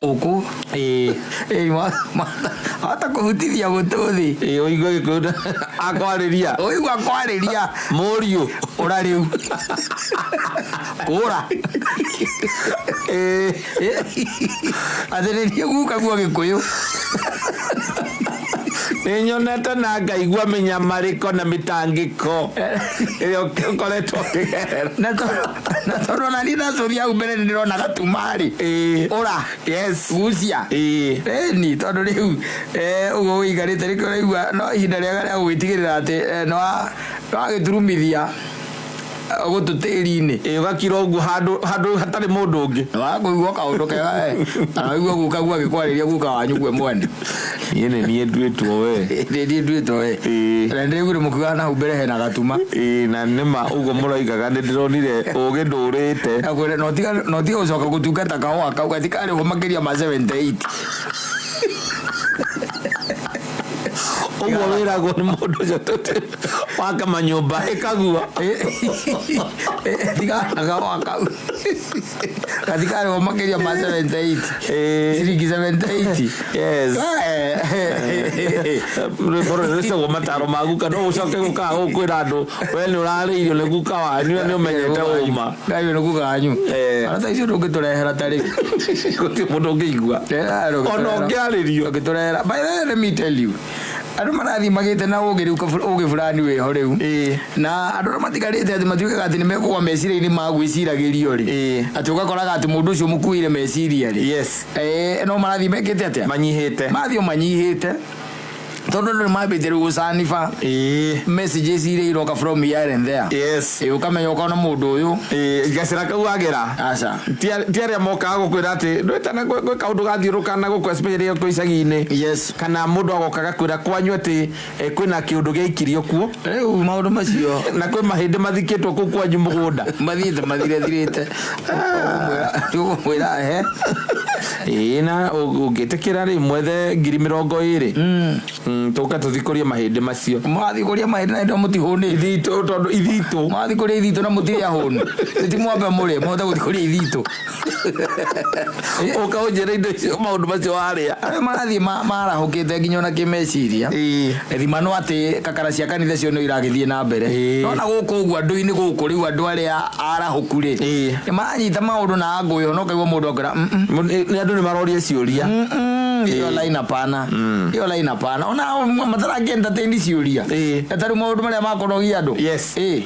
Gũkũ. Ĩĩ. Ĩĩ, wahota kũhutithia gũtũ thĩ. Ĩĩ, ũigue Gĩkũyũ akwarĩria. Ũigua akwarĩria. Mũriũ. Ũra rĩu. Kũra. Ĩĩ. Atĩ nĩ niĩ guka guo Gĩkũyũ. Nĩ nyonete na ngaigua mĩnyamarĩko na mĩtangĩko ĩrĩa ũkoretwo ũkĩgerera. Na tondũ ona niĩ ndacũria hau mbere nĩ ndĩrona gatuma-rĩ. Ĩĩ. Ũra. Yes. Gucia. Ĩĩ. Ĩni tondũ rĩu ũguo ũikarĩte nĩkĩo ũraigua no ihinda rĩega rĩa gũgĩtigĩrĩra atĩ nĩwagĩturumithia gũtũ tĩri-inĩ. Ĩĩ, ũgakira ũguo handũ hatarĩ mũndũ ũngĩ. Nĩwakũigua kaũndũ kega we. Na waigua guka guo agĩkwarĩria guka wanyu gwe mwene. Niĩ nĩ niĩ nduĩtwo we. Nĩ niĩ nduĩtwo we. Ĩĩ. Na nĩndĩraiguire mũkiugaga na hau mbere hena gatuma. Ĩĩ, na nĩma ũguo mũroigaga nĩndĩronire ũgĩ ndũrĩte. Ngakwĩra na ũtige gũcoka gũtungata kahũa kau gatikarĩhwo makĩria ma 78. Ũguo wĩragwo nĩ mũndũ ũcio waka manyũmba ĩkagua. Tiga kahũa kau gatikarĩhwo makĩria ma 78. Ĩĩ. Ciringi 78. Yes. Rwĩmbo rũrũ rwĩtagwo mataro ma guka no ũcoke gũkaga gũkwĩra andũ we nĩ ũrarĩirio nĩ guka wanyu na nĩ ũmenyete ũma. Ngai nĩ guka wanyu. Eh. Ona thaa icio ndũngĩtũrehera ta rĩu. Gũtirĩ mũndũ ũngĩigua. Ona ũngĩarĩrio. Ũngĩtũrehera. By the way, let me tell you. Andũ marathiĩ magĩte na ũgĩ rĩu ũgĩ fulani wĩho rĩu. Ĩĩ. Na andũ arĩa matigarĩte atĩ matuĩkaga atĩ nĩ mekũgwa meciria-inĩ ma gwĩciragĩrio rĩ. Ĩĩ. Atĩ ũgakoraga atĩ mũndũ ũcio mũkuĩire meciria rĩ. Yes. No marathiĩ mekĩte atĩa? Manyihĩte. Marathiĩ o manyihĩte. Tondũ andũ nĩ mambĩte rĩu gũcaniba. Ĩĩ. Messages iria iroka from here and there. Yes. Ĩĩ, ũkamenya ũkona mũndũ ũyũ. Ĩĩ, gacĩra kau wagera. Aca. Ti arĩa mokaga gũkwĩra atĩ ndwĩtana gwĩ kaũndũ gathiũrũrũka na gũkũ especially kũ icagi-inĩ. Yes. Kana mũndũ agoka agakwĩra kwanyu atĩ kwĩna kĩũndũ gĩaikirio kuo. Rĩu maũndũ macio. Na kwĩ mahĩndĩ mathikĩtwo kũu kwanyu mũgũnda. Mathiĩte mathirethirĩte. Ũkũmwĩra he. Ĩĩ, na ũngĩtĩkĩra rĩ mwethe ngiri mĩrongo ĩrĩ. Tũke tũthikũrie mahĩndĩ macio. Mwathikũria mahĩndĩ na indo mũtihũnĩte. Ithitũ tondũ ithitũ. Mwathikũria ithitũ na mũtirĩ ahũnu. Ti mwambe mũrĩe mũhote gũthikũria ithitũ. Ũka ũnjĩre indo icio maũndũ macio warĩa. Arĩa marathiĩ marahũkĩte nginya ona kĩmeciria. Ĩĩ. Thima no atĩ kakara cia kanitha cio no iragĩthiĩ na mbere. Ĩĩ. No na gũkũ ũguo andũ-inĩ gũkũ rĩu andũ arĩa arahũku rĩ. Ĩĩ. Nĩ maranyita maũndũ na ngũyo no kaigua mũndũ akwĩra Nĩ andũ nĩ maroria ciũria. Hiyo line hapana. Hiyo line hapana. Ona matarangĩ entertain ciũria. Ĩĩ. Ta rĩu maũndũ marĩa makonogia andũ. Yes. Ĩĩ.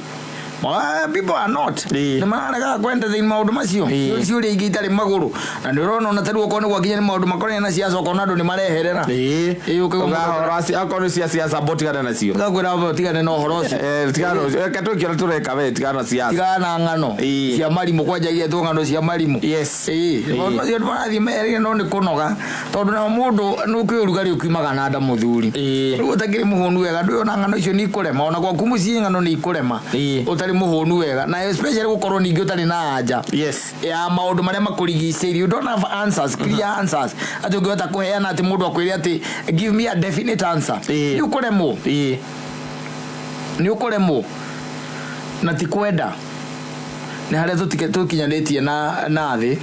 People are not. Ĩĩ. Nĩ mararegaga kũ entertain maũndũ macio. Ĩĩ. Ciũria ingĩ itarĩ magũrũ. Na nĩ ũrona ona ta rĩu okorwo nĩ gwakinya nĩ maũndũ makonainie na siasa ũkona andũ nĩ mareherera. Ĩĩ. Ĩĩ, ũkaigua mũndũ Ũgahora akorwo nĩ cia siasa mbo tigana nacio. Ũgakwĩra amba ũtigane na ũhoro ũcio. Tigana na ũcio. Reke twĩke ũrĩa tũreka we tigana na siasa. Tigana na ng'ano Ĩĩ. cia marimũ kwanjagia tu ng'ano cia marimũ. Yes. Ĩĩ. Ĩĩ. Maũndũ macio andũ marathiĩ mehereire no nĩ kũnoga. Tondũ na mũndũ nĩ kwĩ ũrugarĩ ũkiumaga na nda mũthuri. Ĩĩ. Rĩu ũtakĩrĩ mũhũnu wega ndũĩ ona ng'ano icio nĩ ikũrema ona gwaku mũciĩ ng'ano nĩ ikũrema. Ĩĩ. Ũtarĩ mũhũnu wega na especially gũkorwo ningĩ ũtarĩ na anja. Yes. Ya maũndũ marĩa makũrigicĩirie. You don't have answers, clear answers. Atĩ ũngĩhota kũheana atĩ mũndũ akwĩre atĩ give me a definite answer. Ĩĩ. Nĩ ũkũremwo. Ĩĩ. Nĩ ũkũremwo. Na ti kwenda. Nĩ harĩa tũkinyanĩtie na thĩ.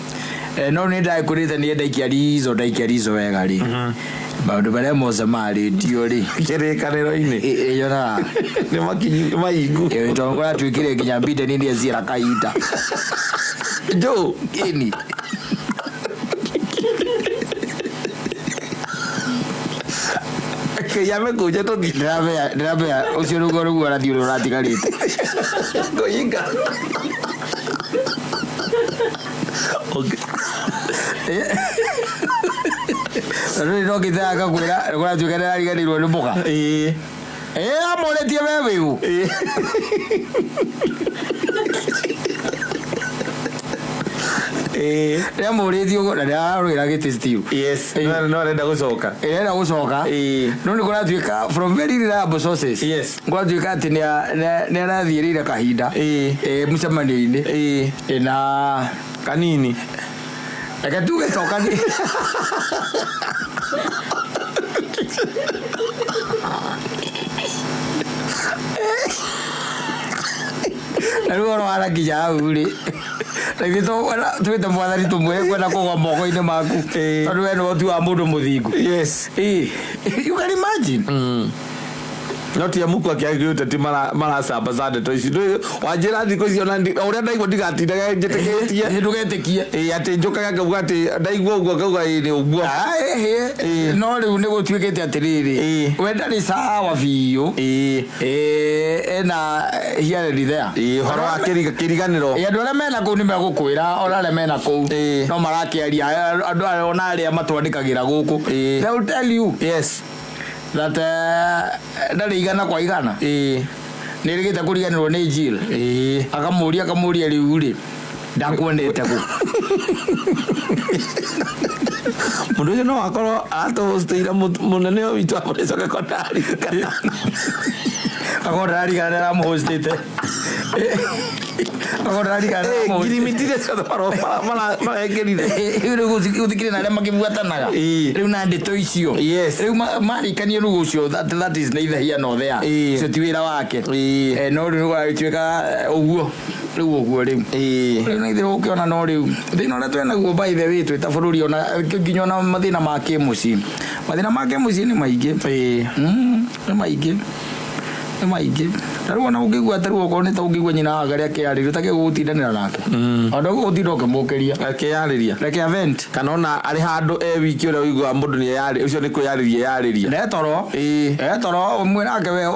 No nĩ ndagĩkwĩrĩte niĩ ndaikia rizo, ndaikia rizo wega rĩ. Maũndũ marĩa mothe marĩtio rĩ. Kĩrĩkanĩro-inĩ. Yonaga. Nĩ makinyu, nĩ mahingu. Ĩĩ, tondũ kũratuĩkire nginya Biden nĩ eciara kahinda. Joe. Kĩni. Kĩyame kũnje tũthiĩ. Ndĩramea ũcio nĩguo rĩu arathiĩ ũrĩa ũratigarĩte. Kũhinga. Tondũ rĩu no ngĩte akakwĩra kũratuĩka nĩarariganĩirwo nĩ mũka. Ĩĩ. Ĩĩ, amũrĩtie we wĩũ. Ĩĩ. Ĩĩ. Nĩamũrĩtie ũguo na nĩararũĩra gĩtĩ still. Yes. Ĩĩ. No arenda gũcoka. Ĩrenda gũcoka. Ĩĩ. No nĩ kũratuĩka from very reliable sources. Yes. Kũratuĩka atĩ nĩarathiĩrĩire kahinda. Ĩĩ. Ĩĩ, mũcemanio-inĩ. Ĩĩ. Ĩĩ, na Kanini. Reke tuge to kanini. Na rĩu ũhoro warakinya hau rĩ. Na ithuĩ twĩte mwathani tũmwĩre kwenda kũgwa moko-inĩ maku. Ĩĩ. Tondũ we nĩwe ũtuaga mũndũ mũthingu. Yes. Ĩĩ. You can imagine. No ti amuku akĩagĩ ũteti maracambaca ndeto ici. Wanjĩra thikũ ici ona ũrĩa ndaigua ndigatindaga njĩtĩkĩtie. Ĩĩ, ndũgetĩkie. Ĩĩ, atĩ njũkaga ngauga atĩ ndaigua ũguo ngauga ĩĩ nĩ ũguo. Ah, ĩhĩ. Ĩĩ. No rĩu nĩ gũtuĩkĩte atĩrĩrĩ. Ĩĩ. We ndarĩ sawa biũ. Ĩĩ. Ĩĩ, ena here and there. Ĩĩ, ũhoro wa kĩriganĩro. Ĩĩ, andũ arĩa mena kũu nĩ megũkwĩra ona arĩa mena kũu Ĩĩ. no marakĩaria andũ arĩa ona arĩa matwandĩkagĩra gũkũ. Ĩĩ. They will tell you Yes. that ndarĩ igana kwa igana. Ĩĩ. Nĩ rĩgĩte kũriganĩrwo nĩ Jill. Ĩĩ. Akamũria rĩu rĩ ndakuonete kũ. Mũndũ ũcio no akorwo atũhostĩire mũnene ũyũ witũ amũrĩcoke ko ndaririkana. Akorwo ndararigana nĩ aramũhostĩte. Akorwo ndararigana nĩ Ĩĩ, aramũhostĩte. ngirimiti iria ciothe marekĩrire. Rĩu gũtikĩrĩ na arĩa makĩbuatanaga. Ĩĩ. Rĩu na ndeto icio. Yes. Rĩu marĩkanie rĩu ũcio that is neither here nor there. Ĩĩ. Ũcio ti wĩra wake. Ĩĩ. No rĩu gũgagĩtuĩka ũguo. Rĩu ũguo rĩu. Ĩĩ. Rĩu na ithuĩ ũkĩona no rĩu thĩna ũrĩa twĩnaguo by the way twĩ ta bũrũri ona nginya ona mathĩna ma kĩmũciĩ. Mathĩna ma kĩmũciĩ nĩ maingĩ. Ĩĩ. Nĩ maingĩ. Nĩ maingĩ. Ta rĩu ona ũngĩigua ta rĩu okorwo nĩ ta ũngĩigua nyina wa Ngarĩ akĩarĩria ũtakĩgũtindanĩra nake. Ona ũgũtinda ũkĩmũkĩria. Akĩyarĩria. Reke avent. Kana ona arĩ handũ e wiki ũrĩa ũiguaga mũndũ nĩ eyarĩria ũcio nĩ kwĩyarĩria eyarĩria. Ne toro. Ĩĩ. Toro mwĩ nake we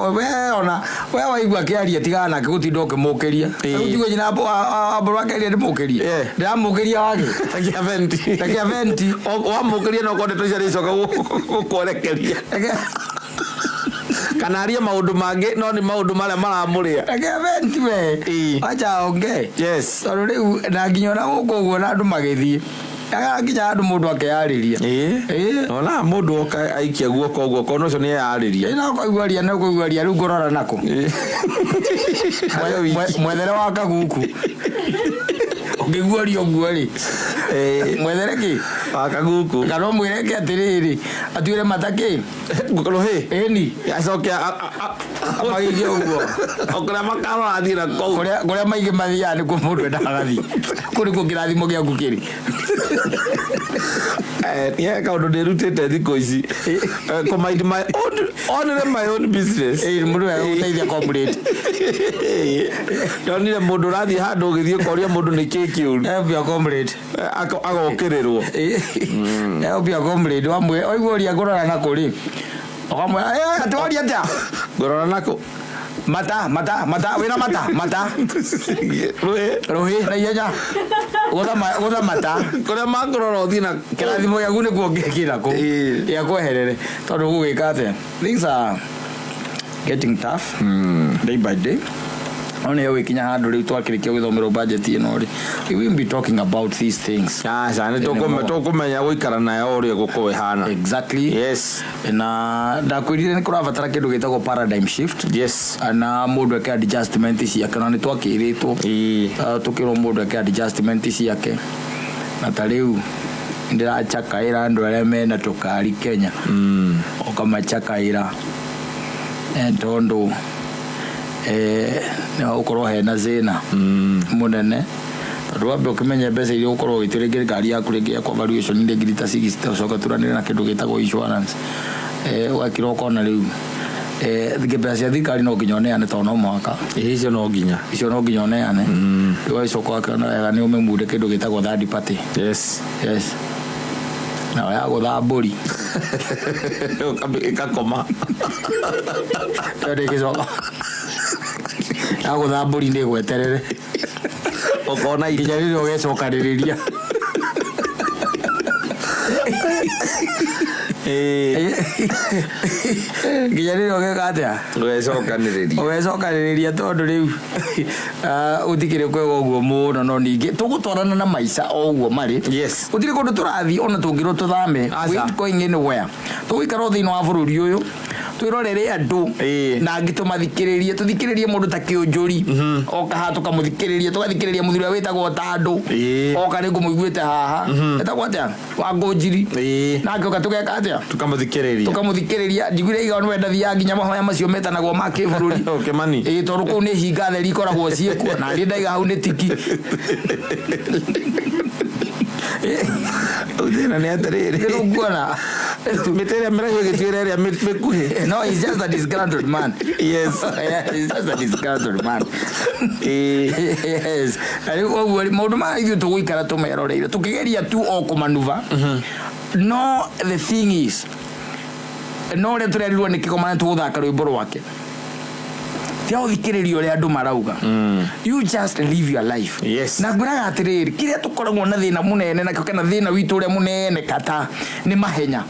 ona we waigua akĩaria tigana nake gũtinda ũkĩmũkĩria. Ĩĩ. Rĩu tigue nyina ambũrũ akĩaria ndĩmũkĩrie. Ĩĩ. Ndĩramũkĩria wagĩ. Reke avent. Reke avent. Wamũkĩria no korwo ndeto icio arĩcoka gũkwerekeria. Reke Kana arie maũndũ mangĩ no nĩ maũndũ marĩa maramũrĩa. reke avent we. Ĩĩ. Acha onge. Yes. Tondũ rĩu na nginya ona gũkũ ũguo na andũ magĩthiĩ. Nginya andũ mũndũ akeyarĩria. Ĩĩ. Ĩĩ. Ona mũndũ oka aikia guoko ũguo kona ũcio nĩ eyarĩria. Ĩĩ no kũigua ria no kũigua ria rĩu ngũrora nakũ. Ĩĩ. Arĩ wiki. Mwethere wa kaguku. Ũngĩguaria ũguo rĩ. Ĩĩ. Mwethere kĩ? Wa kaguku. Kana ũmwĩre ke atĩrĩrĩ atuĩre mata kĩ? Rũhĩ. Ĩni. Acoke Amagĩikie ũguo. O kũrĩa makarora athiĩ na kũu. Kũrĩa maingĩ mathiaga nĩkuo mũndũ endaga gathiĩ. Kũu nĩkuo kĩrathimo gĩaku kĩrĩ. Niĩ kaũndũ ndĩrutĩte thikũ ici. Kũ mind my own only my own business. Ĩĩ mũndũ egũteithia comrade. Ndonire mũndũ ũrathiĩ handũ ũgĩthiĩ ũkoria mũndũ nĩ kĩĩ kĩũru. Help your comrade. Agokĩrĩrwo. Help your comrade. Wamwĩra waigua ũria ngũrora nakũ rĩ. Ũkamwĩra atĩ waria atĩa? Ngũrora nakũ? Mata mata mata wĩna mata mata. Rũhĩ. Rũhĩ na ihenya. Gũtha mata. Kũrĩa mangũrora ũthiĩ na Kĩrathimo gĩaku nĩkuo kĩna kũu. Ĩĩ. Gĩa kweherere. Tondũ ũgũgĩka atĩa? Things are getting tough day by day. No nĩ ũgĩkinya handũ rĩu twakĩrĩkia gũthomerwo budget ĩno rĩ. We will be talking about these things. Aca nĩ tũkũmenya gũikara nayo ũrĩa ĩgũkorwo ĩhana. Exactly. Yes. Na ndakwĩrire nĩ kũrabatara kĩndũ gĩtagwo paradigm shift. Yes. Na mũndũ eke adjustment ciake na nĩ twakĩrĩtwo. Ĩĩ. Tũkĩrwo mũndũ eke adjustment ciake. Na ta rĩu ndĩracakaĩra andũ arĩa mena tũkari Kenya. Ũkamacakaĩra. Tondũ nĩ gũkorwo hena thĩna mũnene. Tondũ wambe ũkĩmenye mbeca iria ũgũkorwo ũgĩtua rĩngĩ ngari yaku rĩngĩ yakwa valuation nĩ ngiri ta 60 ũcoke ũturanĩre na kĩndũ gĩtagwo insurance. Ũgakira ũkona rĩu mbeca cia thirikari no nginya ũneane tondũ no mũhaka. Ĩĩ icio no nginya. Icio no nginya ũneane. Rĩu ũgagĩcoka ũgakĩona wega nĩ ũmĩmunde kĩndũ gĩtagwo third party. Yes. Yes. Nayo ya gũtha mbũri. Ĩgakoma. Ĩyo ndĩngĩcoka. Ya gũtha mbũri nĩ ĩgweterere. Ũkona Nginya rĩrĩa ũgecokanĩrĩria. Ĩĩ. Nginya rĩrĩa ũgeka atĩa? Ũgecokanĩrĩria. Ũgecokanĩrĩria tondũ rĩu gũtikĩrĩ kwega ũguo mũno no ningĩ tũgũtwarana na maica o ũguo marĩ. Yes. Gũtirĩ kũndũ tũrathiĩ ona tũngĩrwo tũthame. Aca. We ain't going anywhere. Tũgũikara o thĩinĩ wa bũrũri ũyũ. Twĩrorere andũ na angĩ tũmathikĩrĩrie, tũthikĩrĩrie mũndũ ta Kĩũnjũri oka haha, tũkamũthikĩrĩria, tũgathikĩrĩria mũthuri ũrĩa wĩtagwo Tandũ oka, nĩ ngũmũiguĩte haha, etagwo atĩa, wa Ngũnjiri, nake oka tũgeka atĩa? Tukamũthikĩrĩria. Tũkamũthikĩrĩria. Njiguire iga nĩwe ndathiaga nginya mahoya macio metanagwo ma kĩbũrũri. Kĩmani. Ĩĩ, tondũ kũu nĩ hinga theri ikoragwo ciĩkuo, na niĩ ndaiga hau nĩ tiki. Thĩna nĩ atĩrĩrĩ, Nĩũkuona. Mĩtĩ ĩrĩa mĩraihu ĩgĩtuĩra ĩrĩa mĩkuhĩ. No, he's just a disgruntled man. Yeah, he's just a disgruntled man. Yes. Na rĩu ũguo rĩ, maũndũ maya ithuĩ tũgũikara tũmeroreire tũkĩgeria tu o kũmanuva, no the thing is, no ũrĩa tũrerirwo nĩ kĩgomana tũgũthaka rwĩmbo rwake tia gũthikĩrĩria ũrĩa andũ marauga. You just live your life. Na ngwĩraga atĩrĩrĩ, kĩrĩa tũkoragwo na thĩna mũnene nakĩo, kana thĩna witũ ũrĩa mũnene kata nĩ mahenya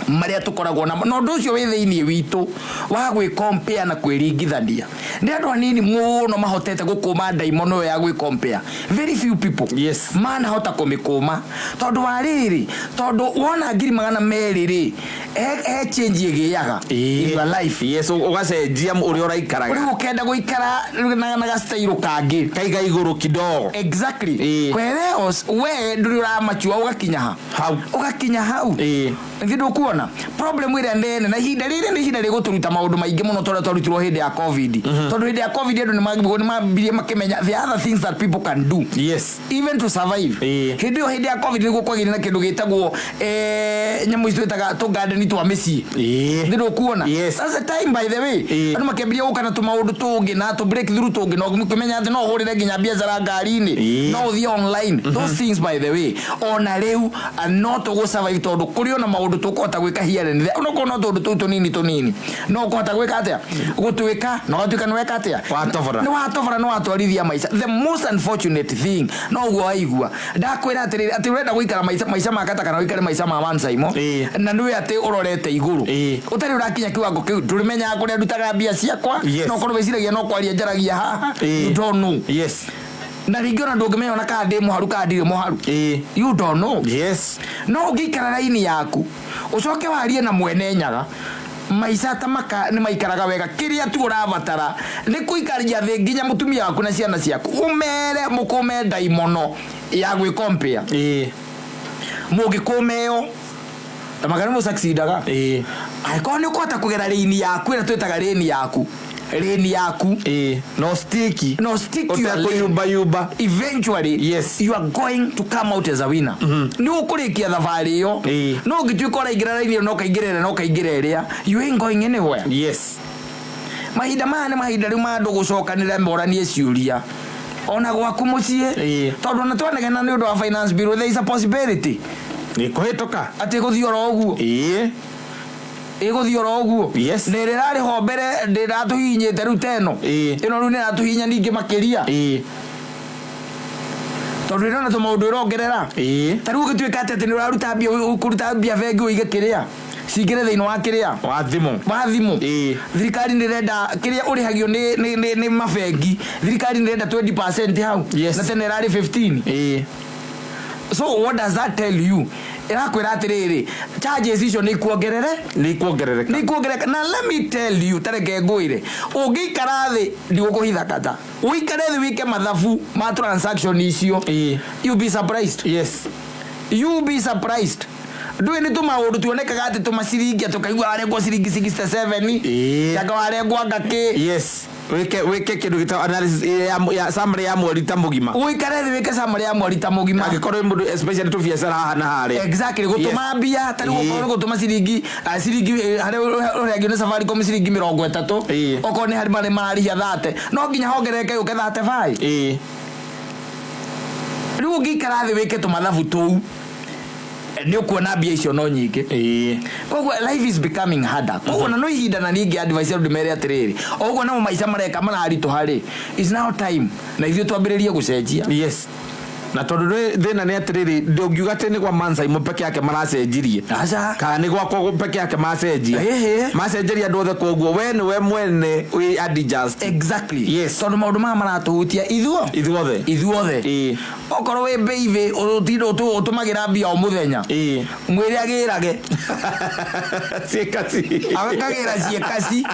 marĩa tũkoragwo namo, na ũndũ ũcio wĩ thĩinĩ witũ wa gwĩkompea na kwĩringithania. Nĩ andũ anini mũno mahotete gũkũma ndaimono ĩyo ya gwĩkompea. Very few people manahota kũmĩkũma, tondũ wa rĩrĩ, tondũ wona 200,000 rĩ, he change ĩgĩaga in your life. Yes, ũgacenjia ũrĩa ũraikaraga. Rĩu ũkenda gũikara na gastairo kangĩ. Kaiga igũrũ kidogo. Exactly. Whereas we ndũrĩ ũramachua ũgakinya ha? Hau. Ũgakinya hau. Nĩ ndũkuona problem ĩrĩa nene, na ihinda rĩrĩ nĩ ihinda rĩgũtũruta maũndũ maingĩ mũno tondũ twarutirwo hĩndĩ ya COVID, tondũ hĩndĩ ya COVID andũ nĩ mambirie makĩmenya the other things that people can do even to survive. Hĩndĩ ĩyo, hĩndĩ ya COVID, nĩguo kwagĩire na kĩndũ gĩtagwo nyamũ ici twĩtaga tũgandeni twa mĩciĩ. Nĩ ndũkuona? Yes. That's the time, by the way, andũ makĩambĩrĩria gũka na tũmaũndũ tũngĩ na tũ break through tũngĩ, na ũkĩmenya atĩ no ũhũrĩre nginya biacara ngari-inĩ, no ũthiĩ online, those things, by the way. Ona rĩu no tũgũ survive, tondũ kũrĩ ona maũndũ tũkũhota gwĩka here and there, onokorwo no tũndũ tũu tũnini tũnini, no ũkũhota gwĩka atĩa, gũtuĩka na ũgatuĩka nĩ weka atĩa? Watobora. Nĩ watobora, nĩ watwarithia maica. The most unfortunate thing, no ũguo waigua ndakwĩra atĩrĩrĩ, atĩ ũrenda gũikara maica ma kata kana ũikare maica ma One Simon, na nĩwe atĩ ũrorete igũrũ, ũtarĩ ũrakinya kiwango kĩu, ndũrĩmenyaga kũrĩa ndutaga mbia ciakwa. No korwo wĩciragia no kwaria njaragia haha. You don't know. Na rĩngĩ ona ndũngĩmenya ona kana ndĩ mũharu kana ndirĩ mũharu. You don't know. No ũngĩikara raini yaku, ũcoke warie na mwene Nyaga, maica ta maka nĩ maikaraga wega. Kĩrĩa tu ũrabatara nĩ kũikaria thĩ nginya mũtumia waku na ciana ciaku, ũmere mũkũme ndaimono ya gwĩkompea. Mũngĩkũma ĩyo, tamaka nĩ mũsucceedaga, angĩkorwo nĩ ũkũhota kũgera rĩini yaku, ĩrĩa twĩtaga rĩni yaku. No sticky. No stick to your lane. Ũtekũyumbayumba. Eventually you are going to come out as a winner. Nĩ ũkũrĩkia thabarĩ ĩyo. No ũngĩtuĩka ũraingĩra raini ĩyo, no ũkaingĩra ĩrĩa, no ũkaingĩra ĩrĩa, you ain't going anywhere. Mahinda maya nĩ mahinda rĩu ma andũ gũcokanĩrĩra, moranie ciũria ona gwaku mũciĩ, tondũ ona twanegena nĩ ũndũ wa finance bill, there is a possibility Nĩ kũhĩtũka. Atĩ gũthiĩ oro ũguo. Ĩgũthiĩ oro ũguo. Na ĩrĩa ĩrarĩ ho mbere ndĩratũhihinyĩte rĩu ta ĩno. Ĩno rĩu nĩ ĩratũhihinya ningĩ makĩria, tondũ ĩrona tũmaũndũ ĩrongerera. Ta rĩu ũgĩtuĩka atĩ nĩ ũraruta mbia, ũkũruta mbia bengi ũige kĩrĩa cingĩre thĩinĩ wa kĩrĩa? Wa thimũ. Wa thimũ. Thirikari nĩ ĩrenda kĩrĩa ũrĩhagio nĩ mabengi, thirikari nĩ ĩrenda 20% hau. Na tene ĩrarĩ 15. So what does that tell you? Ĩrakwĩra atĩrĩrĩ, charges icio nĩ ikuongerere. Nĩ ikuongerereka. Nĩ ikuongerereka. Na let me tell you, tareke ngwĩre, ũngĩikara thĩ, ndigũkũhitha kata, ũikare thĩ wĩke mathabu ma transaction icio, you be surprised. You be surprised. Ndũĩ nĩ tũmaũndũ tuonekaga atĩ tũmaciringi, atĩ ũkaigua warengwo ciringi 67, anga warengwo anga kĩ. Yes, wĩke kĩndũ gĩtagwo analysis ya summary ya mweri ta mũgima. Ũikare thĩ wĩke summary ya mweri ta mũgima. Angĩkorwo wĩ mũndũ, especially tũbiacara haha na harĩa. Exactly, gũtũma mbia ta rĩu, okorwo nĩ gũtũma ciringi harĩa ũrĩhagio nĩ Safaricom ciringi 30, okorwo nĩ harĩ marĩ mararĩhia 30, no nginya hongerereke yũke 35. Rĩu ũngĩikara thĩ wĩke tũmathabu tũu, nĩ ũkuona mbia icio no nyingĩ. Koguo life is becoming harder. Koguo na no ihinda na ningĩ advice andũ ndĩmere atĩrĩrĩ, o ũguo namo maica mareka mararitũha rĩ, is now time na ithuĩ twambĩrĩrie gũcenjia. Na tondũ thĩna nĩ atĩrĩrĩ, ndũngiuga atĩ nĩ gwa Mansaimo peke yake maracenjirie, Aca. kana nĩ gwakwa peke yake macenjia. Ĩhĩ. Macenjeria andũ othe, koguo we nĩwe mwene wĩ adjust. Exactly. Yes. Tondũ maũndũ maya maratũhutia ithuo Ithuothe. Ithuothe. Ĩĩ. Okorwo wĩ mbeithi ũtũmagĩra mbia o mũthenya, Ĩĩ. mwĩre agĩrage. Ciĩkaci. Agakagĩra ciĩkaci,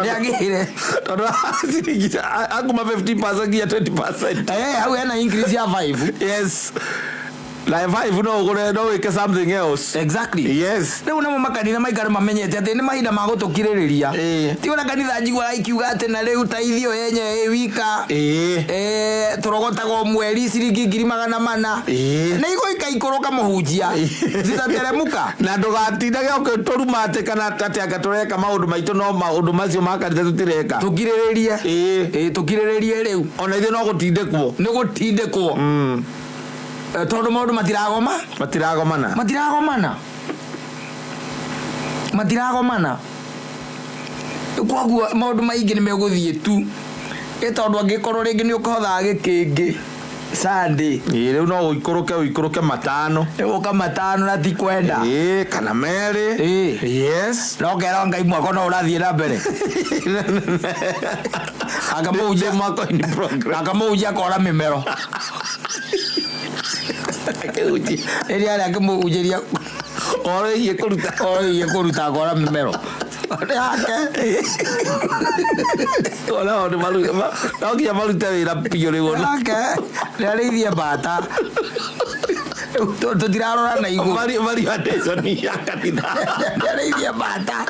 nĩ agĩre. Tondũ ciringi akuma 50% nginya 20%. Eh, hau hena increase ya 5. Yes, na 5 no ũgũre, no wĩke something else. Exactly. Yes. Rĩu namo makanitha maikare mamenyete atĩ nĩ mahinda ma gũtũkirĩrĩria. Ĩĩ. Ti ũrĩa kanitha njiguaga ikiuga atĩ na rĩu ta ithio yenye ĩ wika. Ĩĩ. Eh, tũrogotaga o mweri ciringi 400,000. Ĩĩ. Nĩ igũika ikũrũka, mũhunjia, zitateremuka. Na ndũgatindage ũgĩtũruma atĩ kana atĩ anga tũreka maũndũ maitũ, no maũndũ macio ma kanitha tũtireka. Tũkirĩrĩrie. Ĩĩ. Ĩĩ, tũkirĩrĩrie rĩu. Ona ithuĩ no gũtindĩkwo. Nĩ gũtindĩkwo. Eh, tondũ maũndũ matiragoma. Matiragomana. Matiragomana, matiragomana. Koguo maũndũ maingĩ nĩ megũthiĩ tu, ĩ tondũ angĩkorwo rĩngĩ nĩ ũkũhothaga gĩkĩngĩ Sunday, Ĩĩ, rĩu no ũikũrũke, ũikũrũke matano. Ũka matano na ti kwenda. Ĩĩ, kana merĩ. Ĩĩ. Yes. No kerwo Ngai mwako no ũrathiĩ na mbere. Akamũhunjia. Ndĩ mwako in progress. Akamũhunjia akora mĩmero. Akĩhunjia. Rĩrĩa arĩa akĩmũhunjĩria ũhoro wĩgiĩ kũruta. Oiye kũruta, akora mĩmero nĩ yake. Onao nĩ no nginya marute wĩra biũ rĩu ona. Yake nĩ arĩithie mbata. Tũtirarora na igũrũ. Value ya kanitha. Nĩ arĩithie mbata,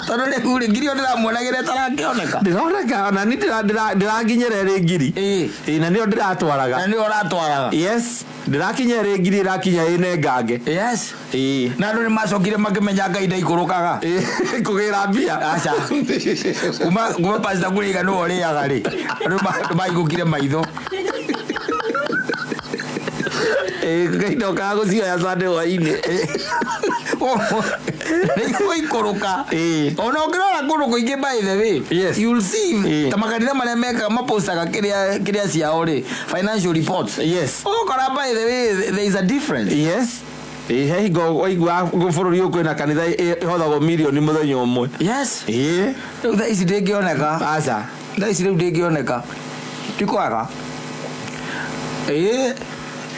tondũ rĩu rĩ, ngiri ĩyo ndĩramuonagĩra ĩtarakĩoneka. Ndĩroneka ona ni ndĩranginyĩra ĩrĩ ngiri. Ĩĩ. Ĩĩ, na nĩyo ndĩratwaraga. Na nĩyo ũratwaraga. Yes, ndĩrakinya ĩrĩ ngiri, ĩrakinya ĩnengange. Yes. Ĩĩ. Na andũ nĩ macokire makĩmenya Ngai ndaikũrũkaga. Ĩĩ, kũgĩra mbia. Aca. Kuma pastor kũrĩga nĩwe ũrĩaga rĩ, andũ nĩ mahingũkire maitho. Ĩĩ, Ngai ndokaga gũcioya Sunday hwainĩ. Nĩ igũikũrũka. Ĩĩ. Ona ũngĩrora kũndũ kũingĩ, by the way, Yes. you'll see Ĩĩ. ta makanitha marĩa mekaga mapostaga kĩrĩa ciao rĩ, financial reports, Yes. ũgũkora, by the way, there is a difference. Yes. Ĩĩ, he hingo waigua bũrũri ũyũ kwĩna kanitha ĩhothagwo mirioni mũthenya ũmwe. Yes. Ĩĩ. Rĩu thaa ici ndĩngĩoneka. Aca. Thaa ici rĩu ndĩngĩoneka, ti kwaga. Ĩĩ,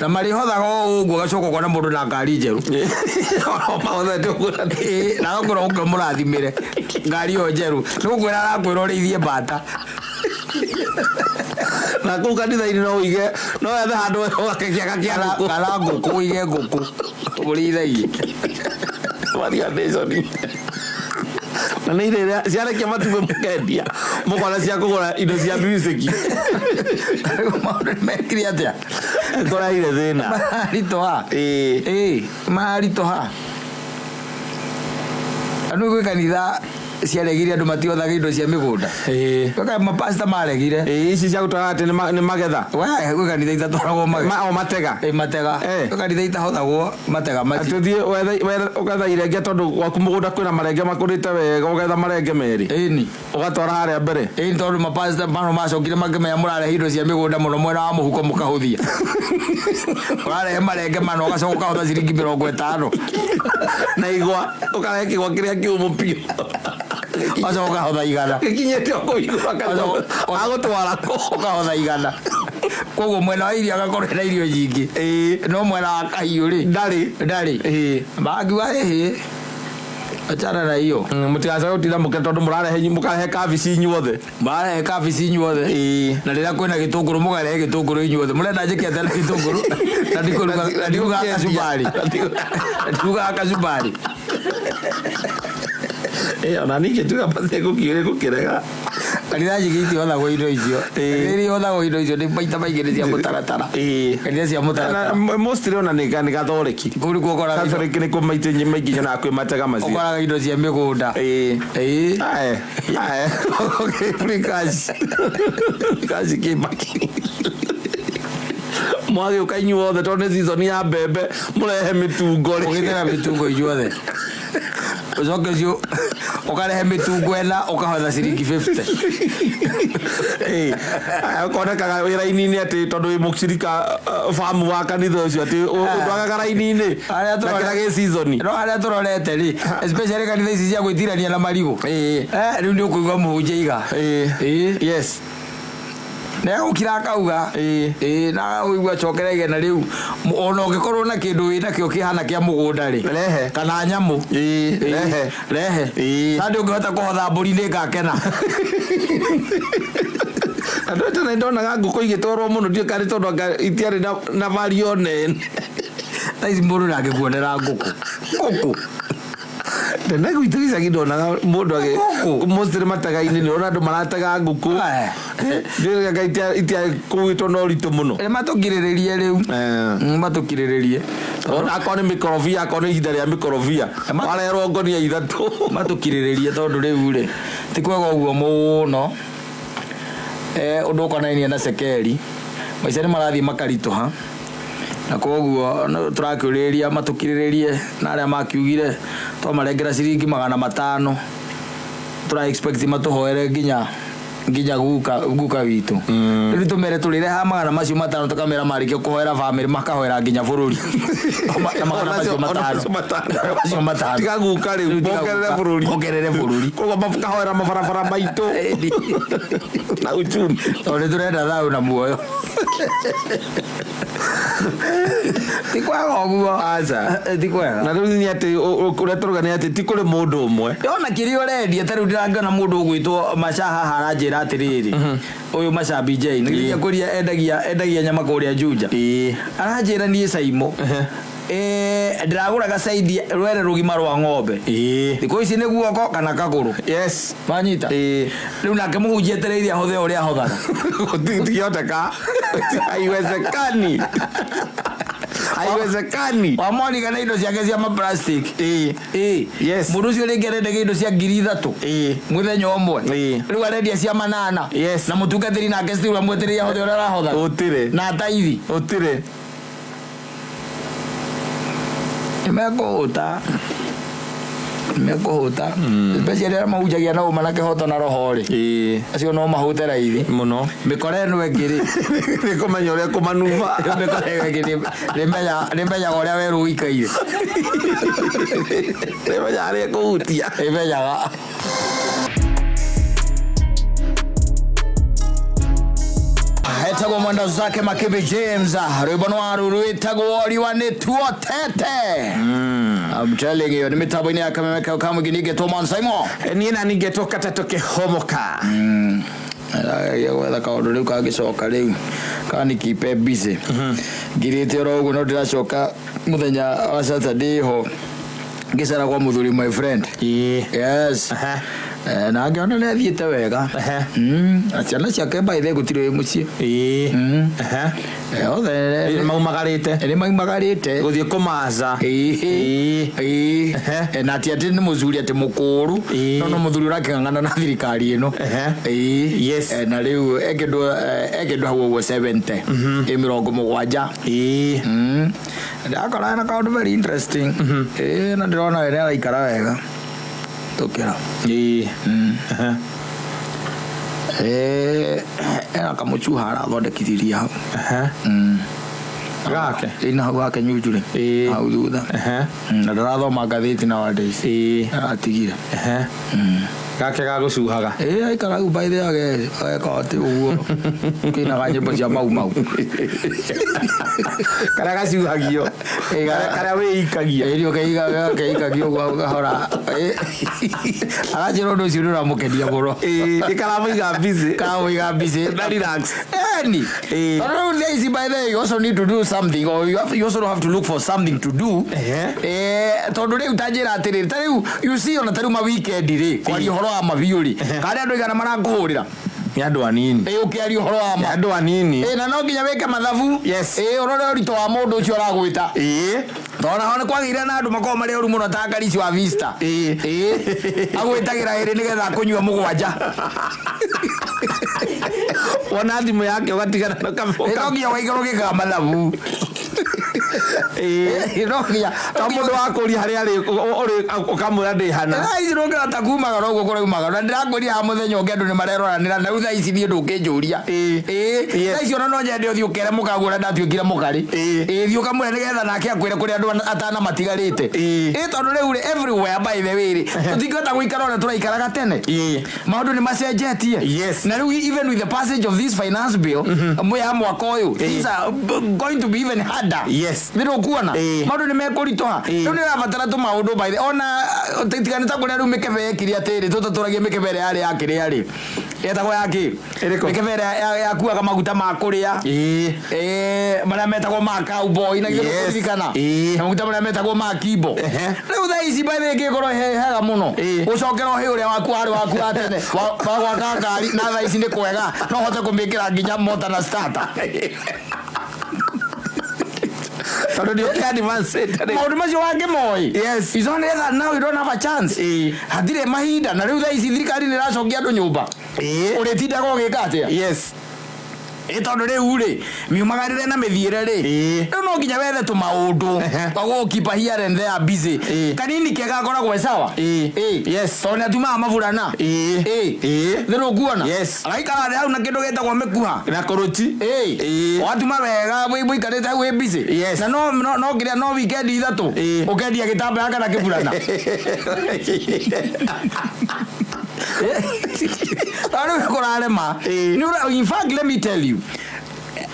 na marĩhothaga o ũguo, ũgacoka ũkona mũndũ na ngari njerũ. Mahothete ũguo. Ĩĩ, na agakwĩra ũke mũrathimĩre ngari ĩyo njerũ, nĩ gũkwĩra arakwĩra ũrĩithie mbata. Na kũu kanitha-inĩ no ũige, no wethe handũ wake kĩaga kĩa ngũkũ. Kana ngũkũ, ũige ngũkũ ũrĩithagie. Value na nä irä ciarekia matumbä mũkendia, mũkona cia kũgũra indo cia music. Maũndũ nĩ mekire atĩa? Kũraire thĩna. Maritũha. Ĩĩ. Ĩĩ, maritũha. Andũ gwĩ kanitha ciaregire andũ matiothaga indo cia mĩgũnda. Ĩĩ. Gwĩ mapasta maregire. Ĩĩ, ici cia gũtwara atĩ nĩ magetha. We, gwĩ kanitha itatwaragwo magetha. O matega. Ĩ, matega. Eh. Gwĩ kanitha itahothagwo matega Atĩ macio. ũthiĩ ũgetha irenge tondũ gwaku mũgũnda kwĩna marenge makũrĩte wega, ũgetha marenge merĩ, Ĩni. ũgatwara harĩa mbere. Ĩni, tondũ mapasta mano macokire makĩmenya mũrarehe indo cia mĩgũnda mũno mwena wa mũhuko mũkahũthia. Ũrarehe marenge mano, ũgacoka ũkahotha ciringi 50. Na igwa, ũkarehe kĩgwa kĩrĩa kĩũmũ biũ. Ũgacoka ũkahotha 100. Gĩkinyĩte o kũu igũrũ, agũtwara kũ? Ũkahotha 100. Koguo mwena wa irio agakorwo na irio nyingĩ. Ĩĩ. No mwena wa kahiũ rĩ, ndarĩ. Ndarĩ. Ĩĩ. Makiuga ĩhĩ, achana na hiyo. Mũtigacoke gũtinda mũke tondũ mũrarehe, mũkarehe kabici inyuothe. Mararehe kabici inyuothe. Ĩĩ. Na rĩrĩa kwĩna gĩtũngũrũ, mũkarehe gĩtũngũrũ inyuothe. Mũrenda njĩke atĩa na gĩtũngũrũ na ndikũruga, na ndirugaga kacumbari, na ndirugaga kacumbari? Ĩĩ, ona niĩ ngĩtuga gũkĩrega. Kanitha nyingĩ itihothagwo indo icio. Ĩĩ. Kanitha iria ihothagwo indo icio nĩ maita maingĩ nĩ cia mũtaratara. Ĩĩ. Kanitha cia mũtaratara. Mostly ona nĩ gathoreki. Kũu nĩkuo ũkoraga indo- Gathoreki nĩkuo maita maingĩ nyonaga kwĩ matega macio. Ũkoraga indo cia mĩgũnda. Ĩĩ. Ĩĩ. Aye, aye. Okay, free cash. Cash kĩbaki. Mwagĩũka inyuothe tondũ nĩ season ya mbembe, mũrehe mĩtungo rĩ. Ũgĩte na mĩtungo inyuothe. Ũcoke ũcio ũkarehe mĩtungo ĩna ũkahotha ciringi 50. Ĩĩ, ũkonekaga wĩra-inĩ atĩ tondũ wĩ mũcirika famu wa kanitha ũcio atĩ ũndwagaga raini-inĩ Harĩa na kĩrĩa gĩ season. No harĩa tũrorete rĩ, especially kanitha ici cia gwĩtirania na marigũ. Ĩĩ. Rĩu nĩ ũkũigua mũhunjia iga. Ĩĩ. Ĩĩ. Yes. Nĩ agũkira akauga. Ĩĩ. Ĩĩ, na ũigua acokera igena rĩu ona ũngĩkorwo na kĩndũ wĩnakĩo kĩhana kĩa mũgũnda rĩ. Rehe. Kana nyamũ. Ĩĩ, Ĩĩ, rehe. Rehe. Ĩĩ. Sande ũngĩhota kũhotha mbũri nĩ ngakena. Andũ aya tene ndonaga ngũkũ igĩtwarwo mũno ndiũĩ kana nĩ tondũ anga itiarĩ na value nene. Thaa ici mũndũ ndangĩkuonera ngũkũ. Ngũkũ. Tene gwitũ gĩcagi ndonaga mũndũ agĩ Ngũkũ? mostly matega-inĩ nĩ ũrona andũ maratega ngũkũ. Eh. Ndiũĩ anga itiakuĩtwo na ũritũ mũno. Nĩ matũkirĩrĩrie rĩu. Matũkirĩrĩrie. Ona akorwo nĩ mĩkorobia akorwo nĩ ihinda rĩa mĩkorobia warerwo ngonia ithatũ. Matũkirĩrĩrie tondũ rĩu rĩ ti kwega ũguo mũno. Ũndũ ũkonainie na cekeri maica nĩ marathiĩ makaritũha na koguo tũrakĩũrĩrĩria matũkirĩrĩrie na arĩa makiugire twamarengera ciringi 500 tũra expect matũhoere nginya guka witũ. Rĩu tũmere tũrĩreha 500 tũkamera marĩkia kũhoera bamĩrĩ makahoera nginya bũrũri. Na 500. Macio matano. Tiga guka rĩu, Rĩu tiga mongerere guka, bũrũri. Mongerere bũrũri. Koguo makahoera mabarabara maitũ na uchumi. Tondũ nĩ tũrenda thayũ na muoyo. Ti kwega ũguo. Aca. Ti kwega. Na rĩu nĩ atĩ ũrĩa tũrauga nĩ atĩ ti kũrĩ mũndũ ũmwe. Ona kĩrĩa ũrendia ta rĩu ndĩrangĩona mũndũ ũgwĩtwo Macha haha aranjĩra atĩrĩrĩ, ũyũ Macha BJ nĩ kũrĩa endagia nyama kũrĩa Juja. Ĩĩ. Aranjĩra niĩ Saimo. Ndĩragũraga caidi rwere rũgima rwa ng'ombe. Ĩĩ. Thikũ ici nĩ guoko kana kagũrũ. Yes. Wanyita? Ĩĩ. Rĩu nake mũhunjia etereire ahothe ũrĩa ahothaga. Gũtingĩhoteka. Haiwezekani. Haiwezekani. Wamwariga na indo ciake cia ma plastic. Ĩĩ. Ĩĩ. Yes. Mũndũ ũcio rĩngĩ arendagia indo cia 3000. Ĩĩ. Mũthenya ũmwe. Ĩĩ. Rĩu arendia cia 8. Yes. Na mũtungatĩri nake still amwetereire ahothe ũrĩa arahothaga. Gũtirĩ. Na taithi. Gũtirĩ. Nĩmekũhũta. Nĩmekũhũta. Especially arĩa mahunjagia na ũma na kĩhoto na roho rĩ. Ĩĩ. Acio no mahũte raithi. Mũno. Mĩkora ĩno ĩngĩ rĩ. Nĩ kũmenya ũrĩa kũmanuba. Mĩkora ĩno ĩngĩ nĩmenyaga ũrĩa werũ ũikaire. Nĩmenyaga harĩa ĩkũhutia. Ĩmenyaga. Etagwo mwenda zake Makibi James, rwĩmbo nĩ waru rwĩtagwo riũa nĩ tuotete. I'm telling you, nĩ mĩtambo-inĩ ya Kameme Kamũingĩ ningĩ Thomas Simon. Niĩ na ningĩ tũkata tũkĩhomoka. Ndĩrageria gwetha kaũndũ rĩu kangĩcoka rĩu kanikipe busy. Ngirĩte oro ũguo no ndĩracoka mũthenya wa Saturday ho ngĩcera kwa mũthuri my friend. Ĩĩ. Yes. Aha. Na ngĩona nĩ athiĩte wega. Aha. Na ciana ciake by the way gũtirĩ wĩ mũciĩ. Ĩĩ. Aha. Othe Maumagarĩte. nĩ maumagarĩte. Gũthiĩ kũmaca. Ĩĩ. Ĩĩ. Ĩĩ. Ehe. Na ti atĩ nĩ mũthuri atĩ mũkũrũ Ĩĩ. no no mũthuri ũrakĩng'ang'ana na thirikari ĩno. Ehe. Ĩĩ. Yes. Na rĩu ekĩndũ hau ũguo 70. Ĩ 70. Ĩĩ. Ndakora na kaũndũ very interesting. Ĩĩ, na ndĩrona we nĩ araikara wega. Tũkĩra. Ĩĩ. Aha. Ena kamũcuha arathondekithirie hau. Aha. Gake? Ĩĩ, na hau gake nyunjurĩ. Ĩĩ. Hau thutha. Aha. Na ndarathoma ngathĩti nowadays. Ĩĩ. Aratigire. Aha. Gake ga gũcuhaga. Ĩĩ, aikara hau by the way ageka atĩ ũguo. Kĩinaga nyĩmbo cia mau mau. Karĩa gacuhagio. Ĩĩ, Karĩa wĩikagia. Ĩĩ, ũkeikagia ũguo hau kahora. Ĩĩ. Aranjĩra ũndũ ũcio nĩ ũramũkenia mũno. Ĩĩ, nĩ karamũiga busy. Karamũiga busy. Na relax. Eni. Ĩĩ. Tondũ rĩu thaa ici by the way, you also need to do something or you also have to look for something to do. Ehe. Tondũ rĩu ta njĩra atĩrĩrĩ, ta rĩu you see ona ta rĩu ma weekend rĩ, kwaria ũhoro wa mabiũ rĩ, kana andũ aigana marakũhũrĩra? Nĩ andũ anini. Ĩĩ, ũkĩaria ũhoro wa ma. Nĩ andũ anini. Ĩĩ, na no nginya wĩke mathabu. Yes. Ĩĩ, ũrore ũritũ wa mũndũ ũcio ũragwĩta. Ĩĩ. Tondũ naho nĩ kwagĩire na andũ makoragwo marĩ oru mũno ta Ngarici wa Vista. Ĩĩ. Ĩĩ. Agwĩtagĩra ĩrĩ nĩgetha akũnyua 7. Wona thimũ yake ũgatigana na Ĩĩ, no nginya ũgaikara ũgĩkaga mathabu. No nginya To mũndũ wa kũria harĩa arĩ ũkamwĩra ndĩ hana. Thaa ici ndũngĩhota kumagara ũguo kũraumagara na ndĩrakwĩria ha mũthenya ũngĩ andũ nĩ mareroranĩra na rĩu thaa ici niĩ ndũkĩnjũria. Ĩĩ. Ĩĩ. Yes. Thaa ici ona no nyende ũthiĩ ũkere mũkaguo ũrĩa ndatuĩkire mũkarĩ. Ĩĩ. Ĩĩ, thiĩ ũkamwĩre nĩgetha nake akwĩre kũrĩa andũ atanamatigarĩte. Ĩĩ. Ĩĩ, tondũ rĩu rĩ everywhere by the way rĩ, tũtingĩhota gũikara ũrĩa tũraikaraga tene. Ĩĩ. Maũndũ nĩ macenjetie. Yes. Na rĩu even with the passage of this finance bill ya mwaka ũyũ, things are going to be even harder. Yes. Nĩ ndũkuona Ĩĩ. maũndũ nĩ mekũritũha. Ĩĩ. Rĩu nĩ ũrabatara tũmaũndũ by the ona tiga nĩ ta kũrĩa rĩu mĩkebe yekire atĩrĩ, tũtatũragia mĩkebe ĩrĩa yarĩ ya kĩrĩa rĩ, yetagwo ya kĩ? Ĩrĩkũ? Mĩkebe ĩrĩa yakuaga maguta ma kũrĩa. Ĩĩ. Ĩĩ, marĩa metagwo ma cowboy na githĩ Yes. ndũkũririkana? Ĩĩ. Na maguta marĩa metagwo ma kimbo. Ehe. Rĩu thaa ici by the way ĩngĩkorwo he hega mũno. Ĩĩ. Ũcokere ũhĩ ũrĩa waku warĩ waku wa tene wa gwaka ngari na thaa ici nĩ kwega no ũhote kũmĩkĩra nginya mota na starter. Tondũ nĩ ũkĩ advance rĩ. Maũndũ macio wangĩmoĩ. Yes. It's only that now you don't have a chance. Ĩĩ. Hatirĩ mahinda na rĩu thaa ici thirikari nĩ ĩracokia andũ nyũmba. Ĩĩ. Ũrĩtindaga ũgĩka atĩa? Yes. Ĩ tondũ rĩu rĩ miumagarĩre na mĩthiĩre rĩ, Ĩĩ. rĩu no nginya wethe tũmaũndũ Ehe. twa gũkeep here and there busy. Ĩĩ. Kanini kega gakoragwo e sawa. Ĩĩ. Ĩĩ. Yes. Tondũ nĩ atumaga maburana. Ĩĩ. Ĩĩ. Ĩĩ. Nĩ ndũkuona? Yes. Agaikara thĩ hau na kĩndũ gĩtagwo mĩkuha. Na kũrũti. Ĩĩ. Ĩĩ. Watuma wega mũikarĩte hau wĩ busy. Yes. Na no no no kĩrĩa no weekend ithatũ. Ĩĩ. Ũkendia gĩtambaya kana kĩburana. Tondũ rĩu kũrarema. Ĩĩ. Nĩ in fact let me tell you,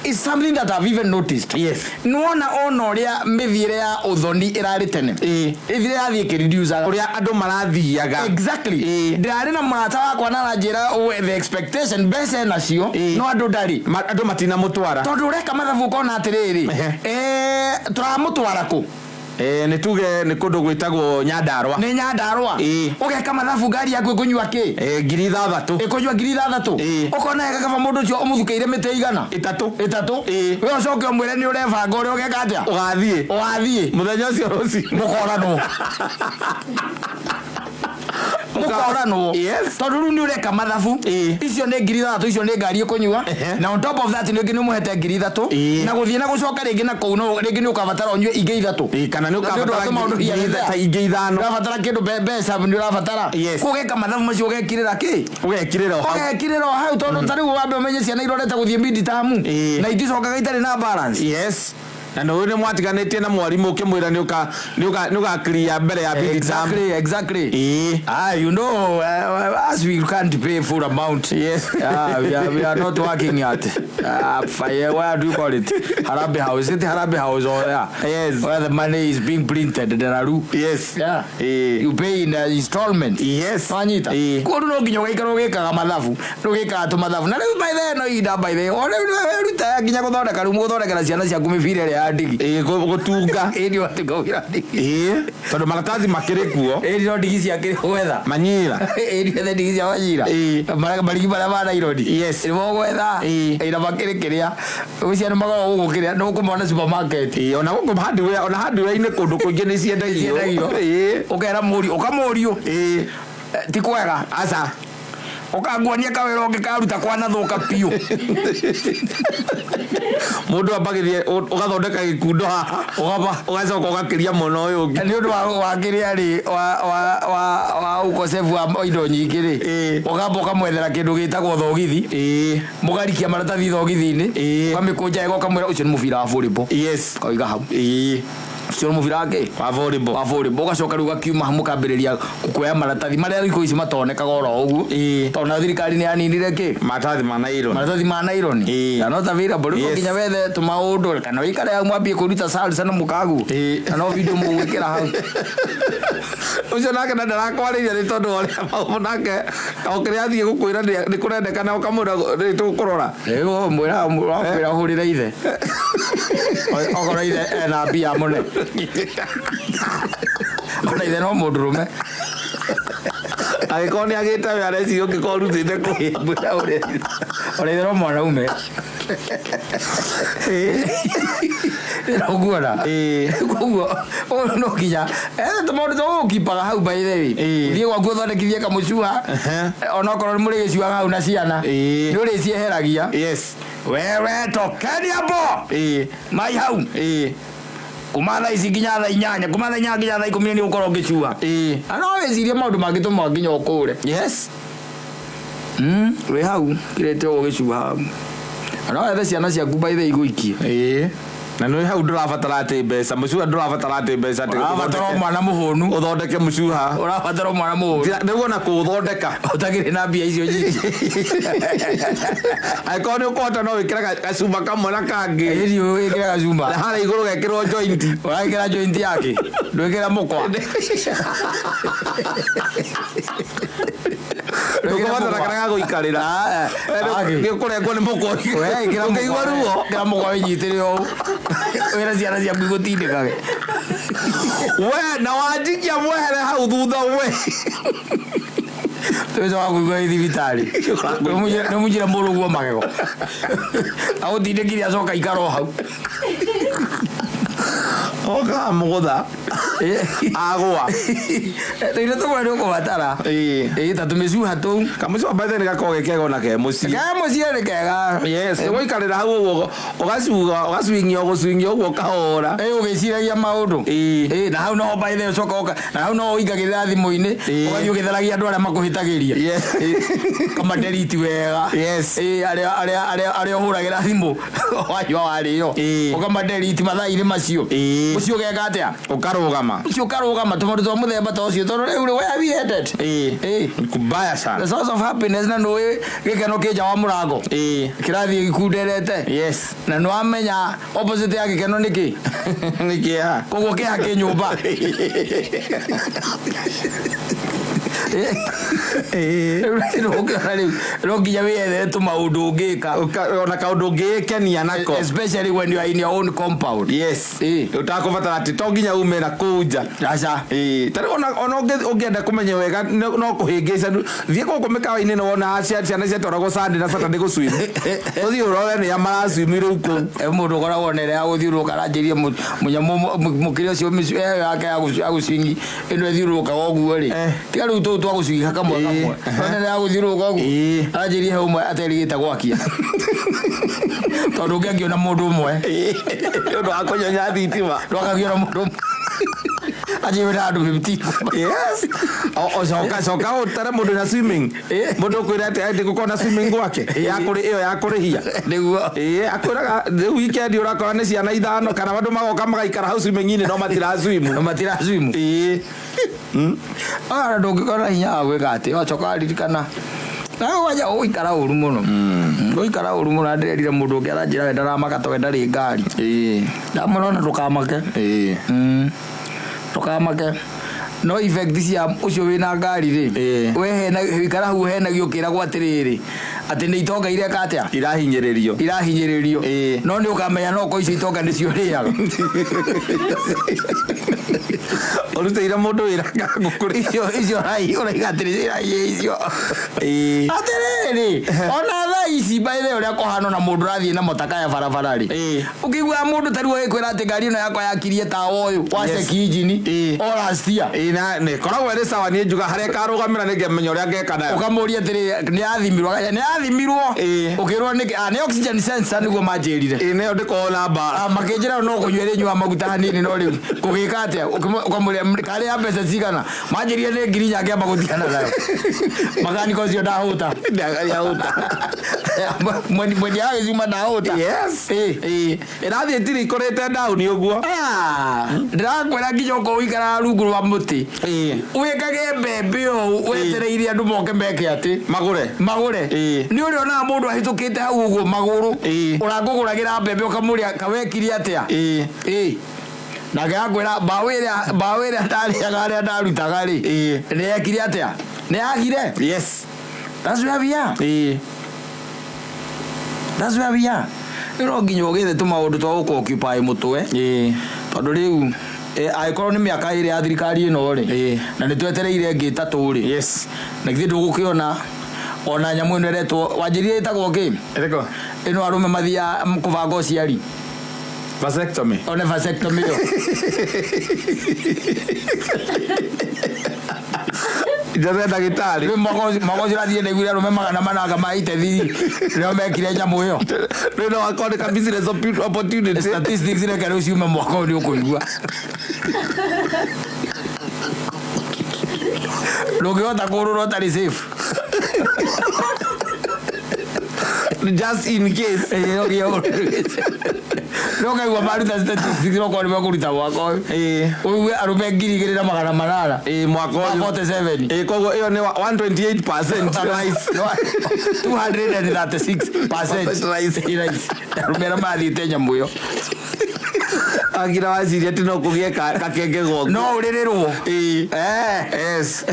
it's something that I've even noticed. Yes. Nĩwona ona ũrĩa mĩthiĩre ya ũthoni ĩrarĩ tene. Ĩĩ. Ĩthire yathiĩ ĩkĩreducaga. Ũrĩa andũ marathiaga. Exactly. Ĩĩ. Ndĩrarĩ na mũrata wakwa na aranjĩra the expectation mbeca enacio Ĩĩ. no andũ ndarĩ. Andũ matinamũtwara. Tondũ ũreka mathabu ũkona atĩrĩrĩ, Ehe. tũramũtwara kũ? Nĩ tuge nĩ kũndũ gwĩtagwo Nyandarũa. Nĩ Nyandarũa. Ĩĩ. Ũgeka mathabu ngari yaku ĩkũnyua kĩ? 6,000. Ĩkũnyua 6,000. Ĩĩ. Ũkona wega kaba mũndũ ũcio ũmũthukĩire mĩtĩ igana? Ĩtatũ. Ĩtatũ. Ĩĩ. We ũcoke ũmwĩre nĩ ũrebanga ũrĩa ũgeka atĩa? Ũgathiĩ. Ũgathiĩ. Mũthenya ũcio rũcinĩ. Mũkoranwo. Mũkoranwo. Yes. Tondũ rĩu nĩ ũreka mathabu. Ĩĩ. Icio nĩ 6,000, icio nĩ ngari ĩkũnyua. Ehe. Na on top of that nĩ ũmũhete 3,000. Ĩĩ. Na gũthiĩ na gũcoka rĩngĩ na kũu no rĩngĩ nĩ ũkabatara ũnyue ingĩ ithatũ. Ĩĩ, kana nĩ Na nĩ ũndũ wa ũkabatara tũmaũndũ here and ta there. ingĩ ithano. Ũrabatara kĩndũ mbeca nĩ ũrabatara. Yes. Kũu ũgeka mathabu macio ũgekirĩra kĩ? Ũgekirĩra o hau. Ũgekirĩra o hau tondũ ta rĩu wambe ũmenye ciana irorete gũthiĩ mid-term. Ĩĩ. Na iticokaga itarĩ na balance. Yes. Na nĩ nĩ mwatiganĩtie na mwarimũ ũkĩmwĩra nĩ ũka nĩ ũka nĩ ũga clear mbere ya mid-term. Exactly, exactly. Ĩĩ. Ah, you know, as we can't pay full amount. Yes. Yeah, we are not working at fire, where do you call it? Harambee House. Is it Harambee House or yeah? Yes. Where the money is being printed, Deraru. Yes. Yeah. Ĩĩ. You pay in installment. Yes. Wanyita. Ĩĩ. Koguo no nginya ũgaikara ũgĩkaga mathabu, ũgĩkaga tũmathabu. Na rĩu by the no ihinda by the o rĩu nĩwe nginya gũthondeka rĩu gũthondekera ciana ciaku mĩbira ĩrĩa ya ndigi. Ĩĩ, gũtunga. Ĩĩ nĩ watuĩka wĩra ndigi. Ĩĩ. Tondũ maratathi makĩrĩ kuo. Ĩĩ no ndigi ciakĩrĩ gwetha. Manyira. Ĩĩ nĩ wethe ndigi cia manyira. Ĩĩ. Marigi marĩa ma naironi. Yes. Nĩmo ũgwetha. Ĩĩ. Ĩĩ na makĩrĩ kĩrĩa. Ũcio nĩ makoragwo gũkũ kĩrĩa nĩ ũkũmona supermarket. Ĩĩ, ona gũkũ hardware, ona hardware-inĩ kũndũ kũingĩ nĩ ciendagio. Ciendagio. Ĩĩ. Ũkera mũriũ, ũkamũriũ. Ĩĩ. Ti kwega. Aca. Ũkanguonia kawĩra ũngĩ karuta kwanathũka biũ. Mũndũ ambagĩrie ũgathondeka gĩkundo haha. Ũgamba. Ũgacoka ũgakĩria mwena ũyũ ũngĩ. Nĩ ũndũ wa kĩrĩa rĩ wa ũkosefu wa indo nyingĩ rĩ. Ĩĩ. Ũkamba ũkamwethera kĩndũ gĩtagwo thogithi. Ĩĩ. Mũgarikia maratathi thogithi-inĩ. Ĩĩ. Ũkamĩkũnja wega ũkamwĩra ũcio nĩ mũbira wa volleyball. Yes. Ũkauga hau. Ĩĩ. Ũcio nĩ mũbira wa kĩ? Wa volleyball. Wa volleyball. Ũgacoka rĩu ũgakiuma hau mũkambĩrĩria kuoya maratathi marĩa thikũ ici matonekaga oro ũguo. Ĩĩ. Tondũ na thirikari nĩ yaninire kĩ? Maratathi ma nylon. Maratathi ma nylon. Ĩĩ. They are not available. Rĩu no Yes. nginya wethe tũmaũndũ kana ũikare hau mwambie kũruta salsa na mũkaguo. Ĩĩ. Na no video mũgwĩkĩra hau. Ũcio nake na ndarakwarĩria nĩ tondũ wa ũrĩa maũndũ nake o kĩrĩa athiĩ gũkwĩra nĩ kũrendekana ũkamwĩra nĩ tũkũrora. Rĩu mwĩra ũramwĩra ũhũrĩre ithe. Okorwo ithe ena mbia mũne. Ona ithe no mũndũrũme. Angĩkorwo nĩ agĩte we areciria ũngĩkorwo ũrutĩte kũ. Mwĩra ũhũrĩre ithe. Ona ithe no mwanaume. Ũguona. Ĩĩ. Koguo ũyũ no nginya tũmaũndũ tũgũkipaga hau by the way. Ĩĩ. Thiĩ gwaku ũthondekithie kamũcuha. Onokorwo nĩ mũrĩgĩcuaga hau na ciana. Ĩĩ. Nĩ ũrĩcieheragia. Yes. Wewe tokeni hapo. Ĩĩ. Mai hau. Ĩĩ. Kuma thaa ici nginya thaa 8, kuma thaa 8 nginya thaa 10 nĩ ũkorwo ũngĩcua. Na no wĩcirie maũndũ mangĩtũma nginya ũkũre. Wĩ hau kirĩte ũguo ũgĩcua hau. Na no wethe ciana ciaku by the way igũikie. Ĩĩ, na nĩ hau ndũrabatara atĩ mbeca, mũcuha ndũrabatara atĩ mbeca atĩ Ũrabatara o mwana mũhũnu. Ũthondeke mũcuha. Ũrabatara o mwana mũhũnu. Nĩguo na kũũthondeka. Ũtakĩrĩ na mbia icio nyingĩ. Angĩkorwo nĩ ũkũhota no wĩkĩre gacuma kamwe na kangĩ. Ĩni wĩkĩre gacuma. Na harĩa igũrũ gekĩrwo joint. Ũrekĩra joint yake. Ndwĩkĩra mũkwa. Ndũkũbatara karĩa ga gũikarĩra. Nĩ ũkũrengwo nĩ mũkwa. Ũkĩigua ruo. Ĩkĩra mũkwa wĩnyitĩre ũũ. Wĩra ciana ciaku igũtindĩkage. We na wanjikia mwehere hau thutha we. Tũgĩcoka kũigua wĩ thibitarĩ. Nĩmũnjĩra mũrũguo magego. Agũtindĩkire acoka ikara o hau. Oka mũgũtha. Agũa. Tũindo tũmwe nĩ ũkũbatara. Ĩĩ ta tũmĩcuha tũu. Kamũcuha by the way nĩ gakoragwo ge kega ona ke mũciĩ. Ke mũciĩ nĩ kega. Yes, ũgũikarĩra hau ũguo ũgacuga ũgacwingia ũgũcwingia ũguo kahora. Ĩĩ ũgĩciragia maũndũ. Ĩĩ na hau noho by the way ũcoka ũka na hau noho ũingagĩrĩra thimũ-inĩ ũgathiĩ ũgĩtharagia andũ arĩa makũhĩtagĩria. Ũkamadelete wega. Ĩĩ arĩa arĩa arĩa arĩa ũhũragĩra thimũ wanyua warĩo. Ũkamadelete mathaa-inĩ macio. Ũcio ũgeka atĩa? Ũkarũgama. Ũcio ũkarũgama tũmaũndũ twa mũthemba ta ũcio tondũ rĩu rĩ where are we headed? Kubaya sana. The source of happiness na nũĩ gĩkeno kĩ nja wa mũrango. Kĩrathiĩ gĩkunderete. Na nĩ wamenya opposite ya gĩkeno nĩ kĩ? Nĩ kĩeha. Koguo kĩeha kĩ nyũmba. Rĩu ũkĩona rĩu no nginya wĩyethere tũmaũndũ ũngĩka. Ona kaũndũ ũngĩĩkenia nako. Especially when you are in your own compound. Yes. Ũtakũbatara atĩ to nginya ume na kũu nja. Aca. Ta rĩu ona ũngĩenda kũmenya wega no kũhĩngĩca thiĩ gũkũ mĩkawa-inĩ nĩ wona ciana ciatwaragwo Sunday na Saturday gũcwim. Ũthiĩ ũrore nĩa maracwim rĩu kũu. Mũndũ ũkoragwo na ĩrĩa ya gũthiũrũrũka aranjĩria mũnyamũ mũkĩria ũcio ĩyo yake ya gũcwingi ĩno ĩthiũrũrũkaga ũguo rĩ. Tiga rĩu tũu twa gũcwinga kamwe kamwe. Nona ĩrĩa ya gũthiũrũrũka ũguo. Aranjĩria he ũmwe aterĩgĩte gwakia. Tondũ ũngĩ angĩona mũndũ ũmwe. Nĩ ũndũ wa kũnyonya thitima. Ndwakagiona mũndũ ũmwe. Anjĩwe na andũ 15. Yes. Coka coka ũtare mũndũ na swimming. Mũndũ ũkwĩra atĩ atĩ gũkorwo na swimming gwake. Ya kũrĩ ĩyo ya kũrĩhia. Nĩguo. Akwĩraga rĩu weekend ũrakora nĩ ciana ithano kana andũ magoka magaikara hau swimming-inĩ no matira swim. No matira swim. Ona ndũngĩkorwo na hinya wa gwĩka atĩ wacoka waririkana. Na wanja ũgũikara ũru mũno. Ũgũikara ũru mũno na ndĩrerire mũndũ ũngĩ aranjĩra we ndaramaka tondũ we ndarĩ ngari. Ndamwĩra ona ndũkamake. Ndũkamake. No effect cia ũcio wĩna ngari rĩ, we hena wĩikara hau ũhenagio ũkĩragwo atĩrĩrĩ, atĩ nĩ itonga ireka atĩa? Irahinyĩrĩrio. Irahinyĩrĩrio. No nĩ ũkamenya no ko icio itonga nĩcio ũrĩaga. Ũrutĩire mũndũ wĩra ngũkũ. Icio icio ũraiga atĩrĩ iraiĩ icio. Atĩrĩrĩ, ona thaa ici by the way ũrĩa kũhana na mũndũ ũrathiĩ na motakaya barabara rĩ. Ũkĩiguaga mũndũ ta rĩu agĩkwĩra atĩ ngari ĩno yakwa yakirie tawa ũyũ wa check engine o last year. Na nĩ ĩkoragwo ĩrĩ sawa niĩ njuga harĩa ĩkarũgamĩra nĩ ngemenya ũrĩa ngeka nayo. Ũkamũria atĩrĩ nĩ yathimirwo akauga nĩ yathimirwo. Ũkĩrwo nĩkĩ? Ah, nĩ oxygen sensor nĩguo manjĩrire. Nĩyo ndĩkoragwo na mbara. Ah, makĩnjĩra no kũnyua ĩrĩnyuaga maguta hanini no rĩu kũgĩka atĩa? Ũkamũria karĩ ya mbeca cigana? Manjĩrire nĩ 4,000 ngĩamba gũtigana nayo. Makaniko ũcio ndahũta. Ndahũta. Mwendia wa gĩcuma ndahũta. Yes. Ĩrathiĩ tiri ĩkũrĩte down ũguo. Ndĩrakwĩra nginya okorwo ũikaraga rungu rwa mũtĩ. Wĩkage mbembe ũũ wetereire andũ moke meke atĩ. Magũre. Magũre. Nĩ ũrĩ onaga mũndũ ahĩtũkĩte hau ũguo magũrũ. Ũrakũgũragĩra mbembe ũkamũria kawekire atĩa? Nake akwĩra mbaũ ĩrĩa mbaũ ĩrĩa ndarĩaga harĩa ndarutaga rĩ. Nĩ yekire atĩa? Nĩ yagire? Yes. That's where we are. That's where we are. Rĩu no nginya ũgĩethe tũmaũndũ twa gũkũ occupy mũtwe. Tondũ rĩu angĩkorwo nĩ mĩaka ĩrĩ ya thirikari ĩno rĩ, na nĩ twetereire ĩngĩ ĩtatũ rĩ. Na githĩ ndũgũkĩona ona nyamũ ĩno ĩretwo wanjĩrire ĩtagwo kĩ? Ĩrĩkũ? Ĩno arũme mathiaga kũbanga ũciari. Vasectomy. One vasectomy ĩyo. Njathe ndagĩtarĩ. Rĩu mwaka ũcio ũrathire ndaiguire arũme 400 ma 83 nĩo mekire nyamũ ĩyo. Rĩu no akorwo ka business opportunity. Statistics reke rĩu ciume mwaka ũyũ nĩ ũkũigua. Ndũngĩhota kũrũra ũtarĩ safe. Just in case. Nĩ ũkaigua maruta statistics okorwo nĩ mekũruta mwaka ũyũ. Ũigue arũme 2800. Ĩĩ, mwaka ũyũ. 47. Ĩĩ, koguo ĩyo nĩ 128% rise. 236% Rise. rise. Arũme arĩa mathiĩte nyamũ ĩyo. Akira waciria atĩ no kũgĩe gakenge gwaku. No ũrĩrĩrwo. Ĩĩ. Yes.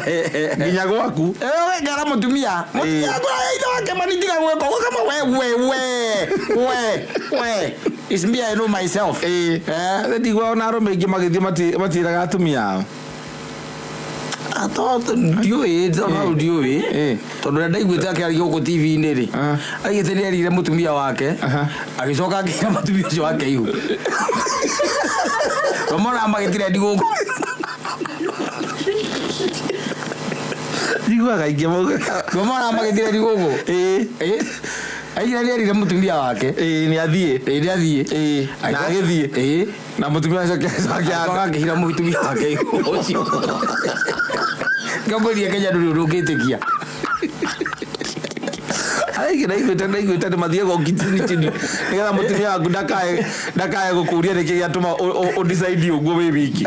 Nginya gwaku. Ngara mũtumia. Mũtumia akũra ithe wake manitiga gwĩka ũguo kama we we we we we. It's me, I know myself. Ĩĩ. Ndigua ona arũme aingĩ magĩthiĩ matiĩraga atumia ao. Ndiũĩ tondũ ndiũĩ tondũ ũrĩa ndaiguĩte akĩaria gũkũ TV-inĩ rĩ, aigĩte nĩ erire mũtumia wake, agĩcoka akĩra mũtumia ũcio wake ihu monaga magĩtirendi gũkũ. Njiguaga aingĩ maugaga. Monaga magĩtirendi gũkũ. Ĩĩ. Aigire nĩ erire mũtumia wake. Ĩĩ, nĩ athiĩ. Ĩĩ, nĩ athiĩ. Ĩĩ, na agĩthiĩ. Ĩĩ. Na mũtumia ũcio akĩhira Agĩcoka akĩhira mũtumia wake ihu ũcio. Ngĩmwĩrie Kenya ndũrĩ ũndũ ũngĩtĩkia. Aingĩ ndaiguĩte nĩ mathiaga chini chini nĩgetha mũtumia waku ndakae gũkũria nĩkĩ gĩatũma ũdecide ũguo wĩ wiki.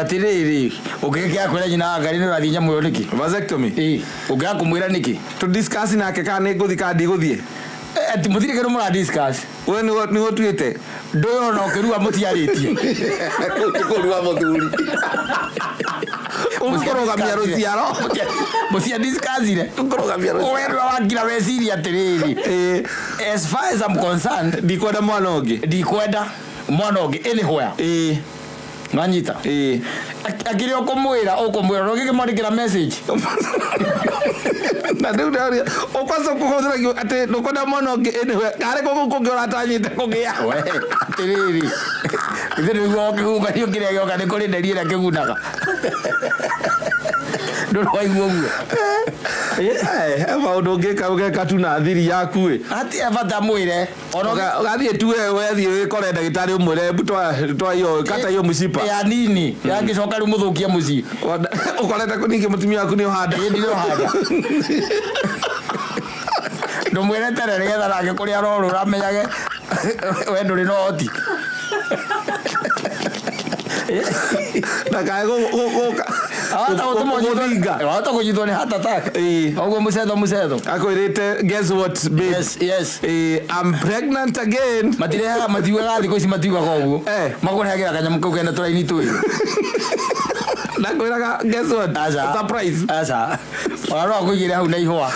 Atĩrĩrĩ, ũngĩkĩaga kwĩra nyina wa Ngai nĩ ũrathiĩ nyamũ ĩyo nĩkĩ? Vasectomy. Ĩĩ, ũngĩaga kũmwĩra nĩkĩ? To discuss nake kana nĩ ngũthiĩ kana ndigũthiĩ. Ati mũtirĩ kĩndũ mũra discuss. We nĩwe ũtuĩte. Ndũĩ ona ũkĩrua mũtiarĩtie. Kũrua mũthuri. Ũkũrũgamia rũciaro. Mũtia discussire. Ũkũrũgamia rũciaro. We nĩwe wakira weciria atĩrĩrĩ. As far as I'm concerned, Ndikwenda mwana ũngĩ. Ndikwenda mwana ũngĩ anywhere. Ĩĩ. Nwanyita. Ĩĩ. Akĩrĩ ũkũmwĩra ũkũmwĩra na ũngĩkĩmwandĩkĩra message. Na rĩu ndaũria ũkwaca kũhũthĩra atĩ ndũkwenda mwana ũngĩ anywhere karĩ kũu kũngĩ ũratanyĩte kũgĩa. We atĩrĩrĩ, ithuĩ nĩguo kĩgunganio kĩrĩa gĩoka nĩ kũrĩ nderi ĩrĩa kĩgunaga. Ndũrĩ waigua ũguo? Maũndũ ũngĩka ũgeka tu na thiri yaku ĩ. Hatirĩ bata mwĩre. Ona Ũgathiĩ tu we wethiĩ wĩkore ndagĩtarĩ ũmwĩre hebu toa hiyo kata hiyo mshipa. Ya nini? Yangĩcoka rĩu mũthũkie mũciĩ. Ũkorete ningĩ mũtumia waku nĩ ũhanda. Ĩĩ, ndirĩ ũhanda. Ndũmwĩre tene nĩgetha nake kũrĩa arorũra amenyage we ndũrĩ na ũhoti. Ndakae gũka gũthinga. Wahota kũnyitwo nĩ heart attack. Ĩĩ. Ũguo mũcetho mũcetho. Akwĩrĩte guess what babe. Yes, yes. Ĩĩ, I'm pregnant again. Matirehaga matiugaga thikũ ici matiugaga ũguo. Makũrehagĩra kanyamũ kau kena tũraini twĩrĩ. Ndakwĩraga guess what? Aca. Surprise. Aca. Ona no akũigĩre hau na ihũa.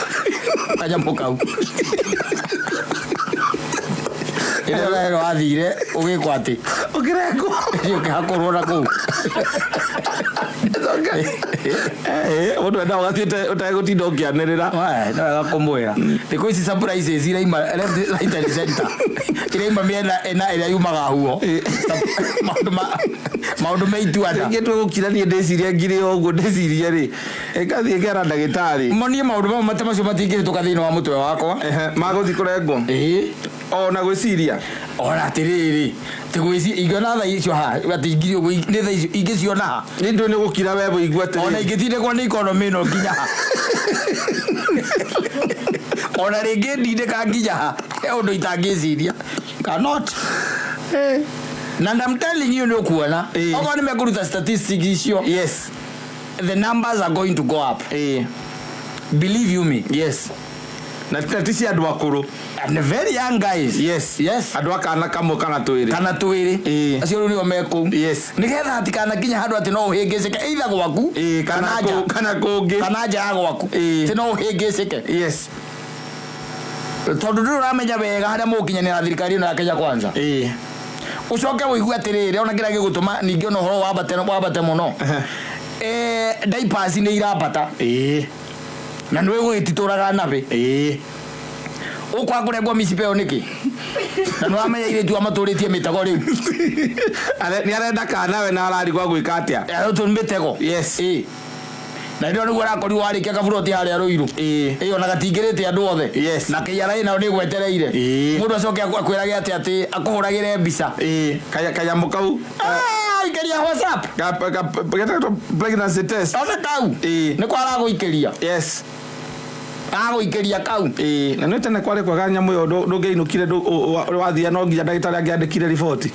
Kanyamũ kau. Ĩrĩa ũrerwo wathire ũgĩkwo atĩ. Ũkĩrengwo. Ũkĩhakũrwo na kũu. Mũndũ endaga ũgathiĩ ũtegũtinda ũkĩanĩrĩra. We, no wega kũmwĩra. Thikũ ici surprises iraima left, right and center. Iraima mĩena ĩna ĩrĩa yumaga huho. Maũndũ me itua nda. Rĩngĩ twĩgũkira niĩ ndĩcirie ngiri o ũguo ndĩcirie rĩ ĩngathiĩ ngera ndagĩtarĩ. Niĩ maũndũ mamwe mate macio matingĩhĩtũka thĩinĩ wa mũtwe wakwa. Magũthiĩ kũrengwo. Ĩĩ. Ona gwĩciria. Ona atĩrĩrĩ, ti gwĩciria ingĩona thaa icio haha atĩ ngiri ũguo nĩ thaa icio ingĩciona ha. Nĩ ndũĩ nĩ gũkira we wĩigua atĩrĩrĩ. Ona ingĩtindĩkwo nĩ economy ĩno nginya ha. Ona rĩngĩ ndindĩka nginya ha. He ũndũ itangĩciria. Cannot. Na I'm telling you nĩ ũkuona. Okorwo nĩ mekũruta statistics icio. Yes. The numbers are going to go up. Ĩĩ. Believe you me. Yes. Na ti cia andũ akũrũ. And very young guys. Yes. Yes. Andũ a kana kamwe kana twĩrĩ. Kana twĩrĩ. Ĩĩ. Acio rĩu nĩo me kũu. Yes. Nĩgetha hatikanakinye handũ atĩ no ũhĩngĩcĩke either gwaku. Ĩĩ, kana nja. kana kũngĩ. Kana nja ya gwaku. Ĩĩ. Atĩ no ũhĩngĩcĩke. Yes. Tondũ ndũrĩ ũramenya wega harĩa mũgũkinyanĩra thirikari ĩno ya Kenya Kwanza. Ĩĩ. Ũcoke ũigue atĩrĩrĩ, ona kĩrĩa gĩgũtũma ningĩ ona ũhoro wambate mũno. Diapers nĩ irambata. Ĩĩ. Na nĩwe gũgĩtitũraga nabĩ. Ĩĩ. Ũkwaga kũrengwo mĩcibi ĩyo nĩkĩ? Na nĩ wamenya airĩtu aya matũrĩtie mĩtego rĩu. Nĩ arenda kana we na ararigwo gwĩka atĩa? Tũ nĩ mĩtego. Yes. Ĩĩ. Na ndio niguo arakorirwo warĩkia kaburoti harĩa Rũirũ. Ĩĩ. Ĩyo na gatingĩrĩte andũ othe. Yes. Na KRA nayo nĩ ĩgwetereire. Ĩĩ. Mũndũ acoke akwĩrage atĩ atĩ akũhũragĩre mbica. Ĩĩ, kanyamũ kau. Ah, ikĩria WhatsApp. Getagwo pregnancy test. Ona kau. Ĩĩ. Nĩko aragũikĩria. Yes. Aragũikĩria kau. Ĩĩ, na nĩ tene kwarĩ kwega nyamũ ĩyo ndũngĩainũkire wathia no nginya ndagĩtarĩ angĩandĩkire riboti.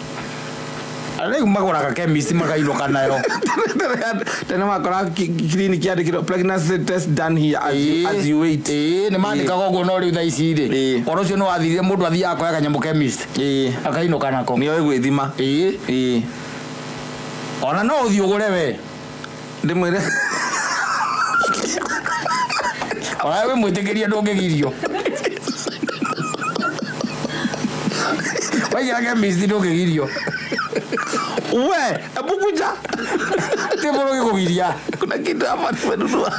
Rĩu magũraga chemist makainũka nayo. Tene wakora clinic yandĩkirwo pregnancy test done here as you wait. Ĩĩ, nĩ mandĩkaga ũguo no rĩu thaa ici rĩ. Ĩĩ. Ũhoro ũcio nĩ wathirire mũndũ athiaga akoya kanyamũ chemist. Ĩĩ. Akainũka nako. Nĩoĩ gwĩthima. Ĩĩ. Ĩĩ. Ona no ũthiĩ ũgũre we. Ndĩmwĩre. Ona wĩ mwĩtĩkĩrie ndũngĩgirio. Waingĩra chemist ndũngĩgirio. We, hebu kuja. Ti mũndũ ũngĩkũgiria. Kuna kitu hapa nimenunua.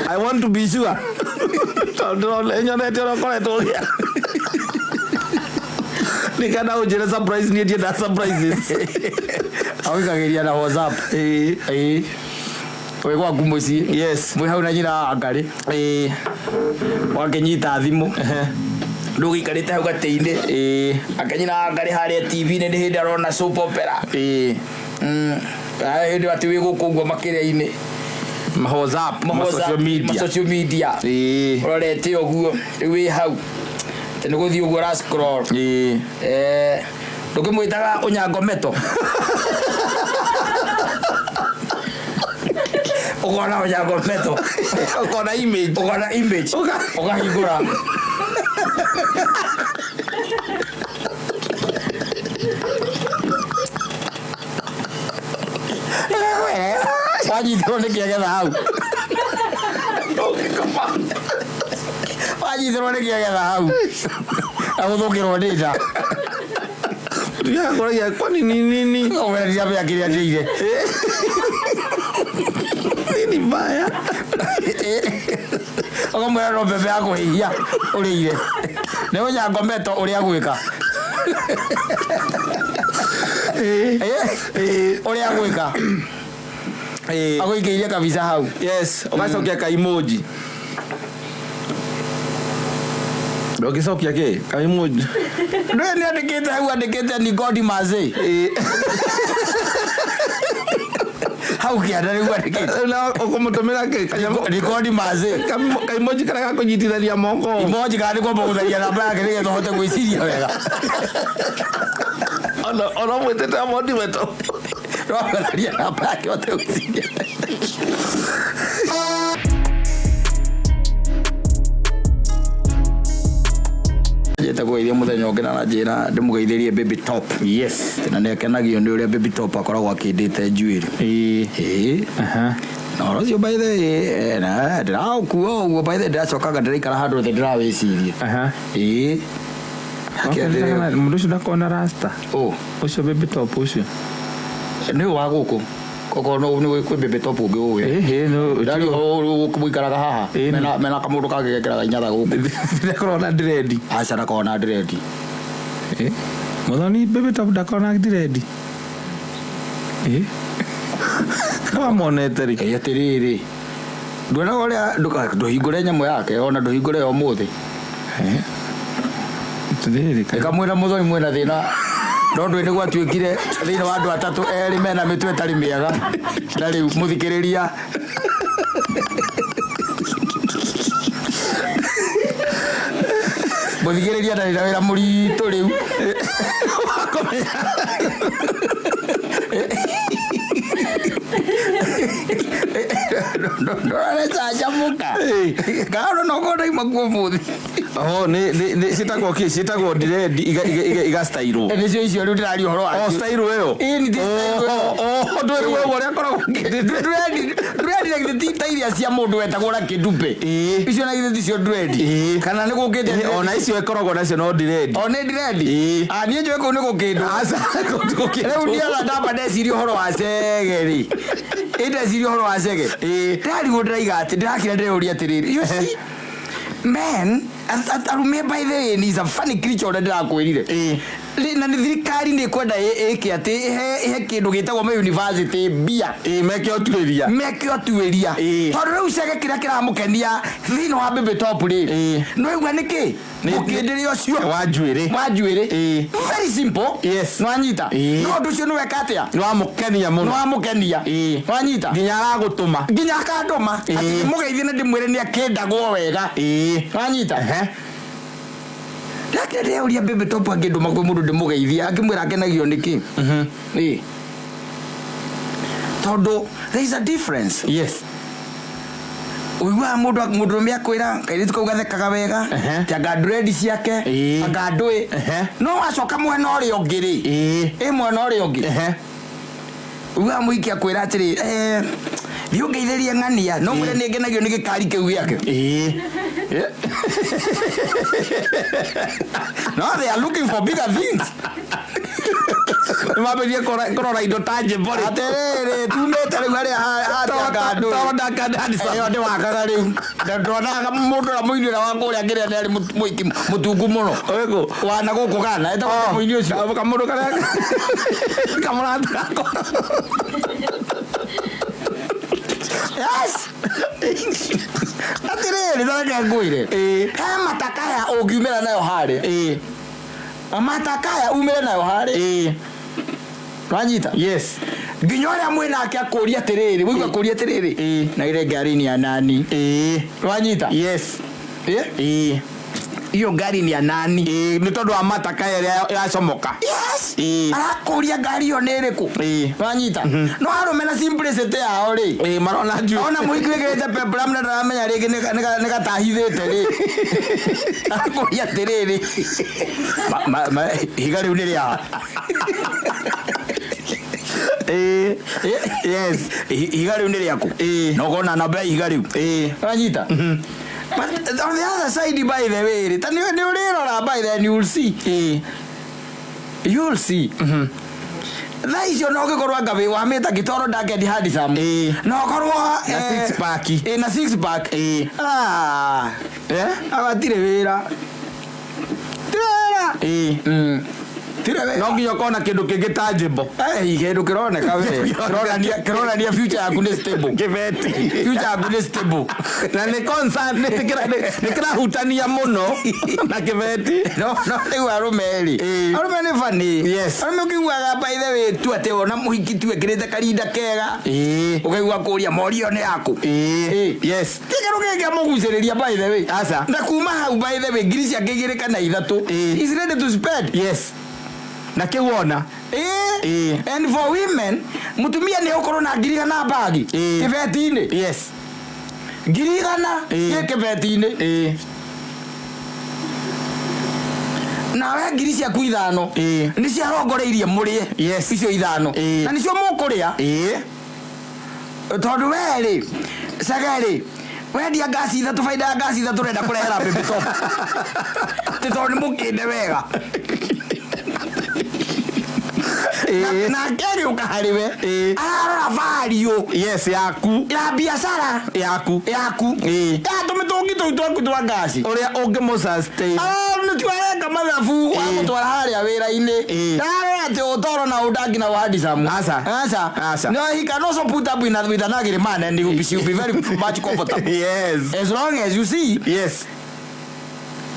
I want to be sure. Tondũ nyonete ũrĩa ũkoretwo ũgĩa. Nĩ kana ũnjĩre surprise niĩ ndiendaga surprises. Agũikagĩria na WhatsApp. Ĩĩ. Ĩĩ. Wĩ gwaku mũciĩ. Yes. Mwĩ hau na nyina wa Ngarĩ. Ĩĩ. Wakĩnyita thimũ. Ndũgĩikarĩte hau gatĩ-inĩ. Ĩĩ. Akĩnyina wa Ngarĩ harĩa TV-inĩ nĩ hĩndĩ arona soap opera. Ĩĩ. Hĩndĩ atĩ wĩ gũkũ ũguo makĩria-inĩ. Ma WhatsApp, ma social Ma media. social media. Ĩĩ. Ũrorete ũguo rĩu wĩ hau. Atĩ nĩ gũthiĩ ũguo ũra scroll. Ĩĩ. Ndũkĩmwĩtaga ũnyango meto. Ũkona ũnyango meto. Ũkona image. Ũkona image. Ũkahingũra. Wanyitirwo nĩ kĩegetha hau. Ũngĩkoma. Wanyitirwo nĩ kĩegetha hau. Na gũthũkĩrwo nĩ nda. Ndigakoragia kwani ni nini? Ũmwĩra ndiramenya kĩrĩa ndĩire. Nini mbaya? Ũkamwĩra no mbembe ya kũhĩhia ũrĩire. Nĩ ũnyango meto ũrĩa gwĩka. Ĩĩ. Ĩĩ. Ũrĩa gwĩka. Ĩĩ. Agũikĩirie kabisa hau. Yes, ũgacokia ka emoji. Ndũngĩcokia kĩ? Ka emoji. Ndũĩ nĩ andĩkĩte hau andĩkĩte ni God mazĩ. Ĩĩ. Hau kĩanda nĩguo andĩkĩte. Na ũkũmũtũmĩra kĩ? Kanyamũ. Ni God mazĩ. Ka emoji karĩa gakũnyitithania moko. Emoji kana nĩ kwamba gũtharia namba yake nĩgetha ũhote gwĩciria wega. Ona ũmwĩtĩte Omondi wetu. Rwambatharia namba yake ũhote gwĩciria. Njĩte kũgeithia mũthenya ũngĩ na anjĩra ndĩmũgeithĩrie Baby Top. Yes. Na nĩ akenagio nĩ ũrĩa Baby Top akoragwo akĩndĩte njuĩrĩ. Ĩĩ. Ĩĩ. Aha. Na ũhoro ũcio by the way, na ndĩraũkua ũguo by the way ndĩracokaga ndĩraikara handũ thĩ ndĩrawĩciria. Aha. Ĩĩ. Mũndũ ũcio ndakona rasta. Ũ. Ũcio baby top ũcio. Nĩ wa gũkũ. Okorwo no nĩ kwĩ Baby Top ũngĩ ũĩ. Ĩhĩ no. Ndari mũikaraga haha. Ĩĩ. Mena kamũndũ kangĩ gekĩraga inyatha gũkũ. Ndakorwo na dread. Aca ndakoragwo na dread. Mũthoni baby top ndakorwo na dread. Ĩĩ. Wamonete rĩ? Ĩ atĩrĩrĩ. Nduonaga ũrĩa ndũhingũre nyamũ yake ona ndũhingũre ya ũmũthĩ. Atĩrĩrĩ. Ĩkamwĩra mũthoni mwĩna thĩna no ndũĩ nĩ gwatuĩkire thĩinĩ wa andũ atatũ erĩ mena mĩtwe ĩtarĩ mĩega na rĩu mũthikĩrĩria mũthikĩrĩria ndarĩ na wĩra mũritũ rĩu ndũrarecanjamũka kana no korwo ndaima kuo ũmũthĩ. Oh, nĩ ciĩtagwo kĩ? Ciĩtagwo dread igastairwo. Nĩcio icio rĩu ndĩraria ũhoro Oh, wacio. style ĩyo. Ĩĩ, nĩ ti style ĩyo. Oh, ndũĩ rĩu ũrĩa akoragwo akĩndĩte. Dread na githĩ ti ta iria cia mũndũ wetagwo na kĩndumbe. Ĩĩ. Icio na githĩ ticio dread. Ĩĩ. Kana nĩ gũkĩte Ĩĩ, ona icio ĩkoragwo nacio no dread. O nĩ dread. Ĩĩ. Ah, niĩ njũĩ kũu nĩ gũkĩndwo. Aca, gũkĩndwo. Rĩu niĩ ona ndamba ndeciria ũhoro wa cege rĩ. Ĩ ndeciria ũhoro wa cege. Ĩĩ. Ndĩrarigwo ndĩraiga atĩ ndĩrakira ndĩreyũria atĩrĩrĩ. You see, men, arume by the way is a funny creature ũrĩa ndĩrakwĩrire. Ĩĩ. Na nĩ thirikari nĩ ĩkwenda ĩke atĩ ĩhe kĩndũ gĩtagwo ma university mbia. Ĩĩ, meke ũtuĩria. Meke ũtuĩria. Tondũ rĩu cege kĩrĩa kĩramũkenia thĩinĩ wa Baby Top rĩ, nĩwaigua nĩkĩ? Mũkĩndĩre ũcio wa njuĩrĩ. Wa njuĩrĩ. Very simple. Nĩwanyita? No ũndũ ũcio nĩweka atĩa? Nĩ wamũkenia mũno. Nĩwamũkenia. Nĩwanyita? Nginya aragũtũma. Nginya akandũma atĩ mũgeithie na ndĩmwĩre nĩ akĩndagwo wega. Nĩwanyita? Ndakĩra ndĩreuria Baby Top angĩndũma kwĩ mũndũ ndĩmũgeithie, angĩmwĩra akenagio nĩkĩ? Ĩĩ. Tondũ there is a difference. Ũiguaga mũndũ mũndũrũme akwĩra kairĩtu kau gathekaga wega, ti anga dread ciake, anga ndũĩ. No wacoka mwena ũrĩa ũngĩ rĩ, ĩ mwena ũrĩa ũngĩ, ũiguaga mũhiki akwĩra atĩrĩ, thiĩ ũngeithĩrie ng'ania, no mwĩre nĩ ngenagio nĩ gĩkari kĩu gĩake. No they are looking for bigger things. Nĩ mambĩrĩrie kũrora indo ta njĩmbo rĩ. Atĩrĩrĩ, tumĩte rĩu harĩa hatia ndũĩ. Toro ndaka handsome. Ĩyo ndĩwakaga rĩu. Ndonaga mũndũ ũrĩa mũini ũrĩa wa kũrĩa ngĩrĩa nĩ arĩ mũhiki mũtungu mũno. Ũrĩkũ? Wana gũkũ Ghana, etagwo mũini ũcio. Kamũndũ karĩa kamũrata gakwa. Yes. Atĩrĩrĩ, ta reke ngwĩre. He matakaya ũngiumĩra nayo harĩa. Matakaya umĩre nayo harĩa. Wanyita? Yes. Nginya ũrĩa mwĩnake akũria atĩrĩrĩ, ũigua akũria atĩrĩrĩ, na ile ngari ni ya nani? Wanyita? Yes. Hiyo ngari ni ya nani? Ĩĩ, nĩ tondũ wa matakaya ĩrĩa yacomoka. Yes. Arakũria ngari ĩyo nĩ ĩrĩkũ? Wanyita? No arũme na simplicity yao rĩ, Ĩĩ, marona njuĩrĩ. Ona mũhiki wĩkĩrĩte peplum na ndaramenya rĩngĩ nĩ gatahithĩte rĩ, arakũria atĩrĩrĩ, ihiga rĩu nĩ rĩa Yes. Ihiga rĩu nĩ rĩaku? Na ũkona namba ya ihiga rĩu. Wanyita? But on the other side, by the way rĩ, ta nĩ ũrĩrora, by the way, you will see. You will see. Thaa icio no ũngĩkorwo anga wĩ wamĩta gĩtoro dark and handsome. Na ũkorwo Na six pack. Na six pack. Ah. Hatirĩ wĩra. Tirĩ wĩra. Tirĩ wĩra. No nginya ũkorwo na kĩndũ kĩngĩ tangible. Kĩndũ kĩroneka we. Kĩronania future yaku nĩ stable. Kĩbeti. Future yaku nĩ stable. Na nĩ concern, nĩ kĩrahutania mũno na kĩbeti. No rĩu arũme rĩ. Arũme nĩ funny. Arũme ũkĩiguaga, by the way, tu atĩ ona mũhiki tu ekĩrĩte karinda kega. Ũkaigua kũria mori ĩyo nĩ yaku. Yes. Ti kĩndũ kĩngĩamũgucĩrĩria, by the way. Aca. Na kuma hau, by the way, ngiri ciake igĩrĩ kana ithatũ. Is ready to spend. Yes. Na kĩu wona. And for women, mũtumia nĩ ũkorwo na ngiri igana bagi kĩbeti-inĩ. Ngiri igana gĩ kĩbeti-inĩ. Nawe ngiri ciaku ithano nĩ ciarongoreirie mũrĩe. Icio ithano. Na nĩcio mũkũrĩa. Tondũ we rĩ, cege rĩ, wendia ngasi ithatũ, baida ya ngasi ithatũ ũrenda kũrehera Baby Top. Ti tondũ nĩ mũkĩnde wega. Nake agĩũka harĩ we, ararora value Yes, yaku. Ya biacara Yaku. Yaku. Ya tũmĩtũngi tũu twaku twa ngasi. Ũrĩa ũngĩmũ-sustain. Nĩtio areka mathabu wa gũtwara harĩa wĩra-inĩ. Ndarora atĩ ũtoro na ũndangi na ũhandicamu. Aca. Aca. Aca. No, he can also put up with an ugly man and he will be very much comfortable. As long as you see.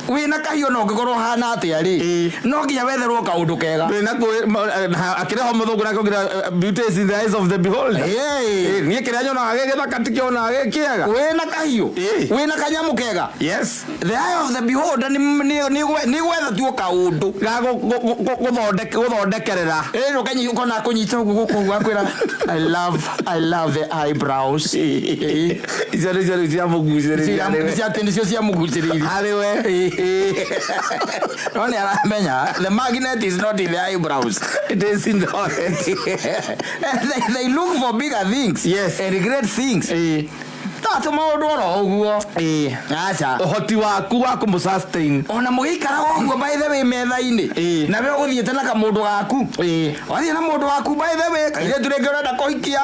Wĩna kahiũ no ũngĩkorwo hana atĩa rĩ, no nginya wetherwo kaũndũ kega. Ndũrĩ na akĩrĩ ho mũthũngũ nake ũngĩra, beauty is in the eyes of the beholder. Niĩ kĩrĩa nyonaga gĩ gĩthaka ti kĩonaga gĩ kĩega. Wĩna kahiũ, wĩna kanyamũ kega. The eye of the beholder nĩ gwetha tu kaũndũ Ga gũthondekerera. Ĩĩ, ũkona kũnyita ũguo gũkũ ũguo akwĩra, I love the eyebrows. Icio nĩcio rĩu ciamũgucĩrĩria harĩ we. Nĩcio ciamũgucĩrĩirie Harĩ we. No nĩ aramenya the magnet is not in the eyebrows. It is in the head. They look for bigger things and great things. Tatũ maũndũ oro ũguo. Aca. Ũhoti waku wa kũmũ-sustain. Ona mũgĩikaraga ũguo, by the way, metha-inĩ, na we ũgũthiĩte na kamũndũ gaku, wathiĩ na mũndũ waku, by the way, kairĩtu rĩngĩ ũrenda kũhikia.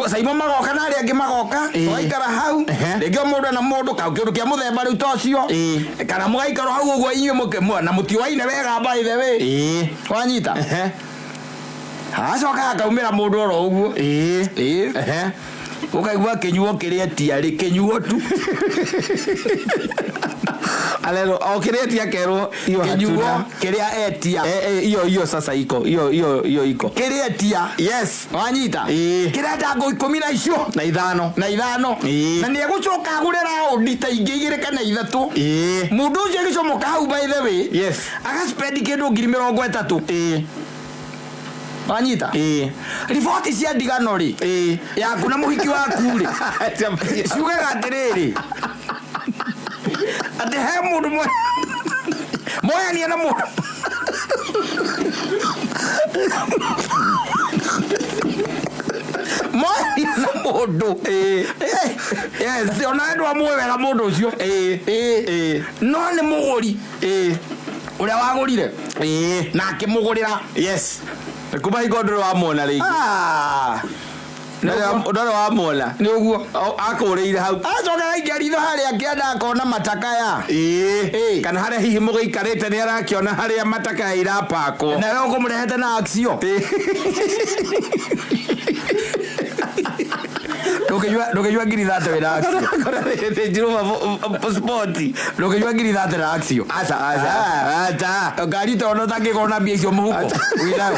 Saimo magoka na arĩa angĩ magoka. Ĩĩ. Tũgaikara hau. Rĩngĩ o mũndũ na mũndũ kau kĩndũ kĩa mũthemba rĩu ta ũcio. Ĩĩ. Kana mũgaikara hau ũguo inyuĩ na mũtiũaine wega, by the way. Ĩĩ. Wanyita? Ehe. Hacoka hakaumĩra mũndũ oro ũguo. Ĩĩ. Ĩĩ. Ehe. Ũkaigua kĩnyuo kĩrĩa tiarĩ kĩnyuo tu. Alelo o kĩrĩa etia kerwo hiyo Kĩnyuo hatuna. kĩrĩa etia. Eh, eh, hiyo hiyo sasa iko hiyo hiyo hiyo iko. Kĩrĩa etia. Yes. Wanyita? Ĩĩ. Kĩrenda ngũ 15. Na ithano. Na ithano. Ĩĩ. Na nĩ egũcoka agũre raundi ta ingĩ igĩrĩ kana ithatũ. Ĩĩ. Mũndũ ũcio agĩcomoka hau, by the way, Yes. agaspendi kĩndũ 30,000. Ĩĩ. Wanyita? Ĩĩ. Riboti cia ndigano rĩ, Ĩĩ. yaku na mũhiki waku rĩ, ciugaga atĩrĩrĩ, atĩ he mũndũ moyania na mũndũ moyania na mũndũ. Yes. Atĩ ona we ndwamũĩ wega mũndũ ũcio. Ĩĩ. Ĩĩ. No nĩ mũgũri Ĩĩ. ũrĩa wagũrire Ĩĩ. na akĩmũgũrĩra. Yes. Kuma hingo ndũrĩ wamwona rĩngĩ. Ah. Ndũrĩ wamwona. Nĩ ũguo. Akũrĩire hau. Acoka aikia ritho harĩa kĩanda akona matakaya. Ĩĩ. Ĩĩ. Kana harĩa hihi mũgĩikarĩte nĩ arakĩona harĩa matakaya irapakwo. Nawe ũkũmũrehete na acio. Ndũkĩnyua 30,000 wĩna acio. Njirũma spoti. Ndũkĩnyua 30,000 na acio. Aca, aca. Aca. Ngari ta ona ũtangĩkorwo na mbia icio mũhuko wĩnayo.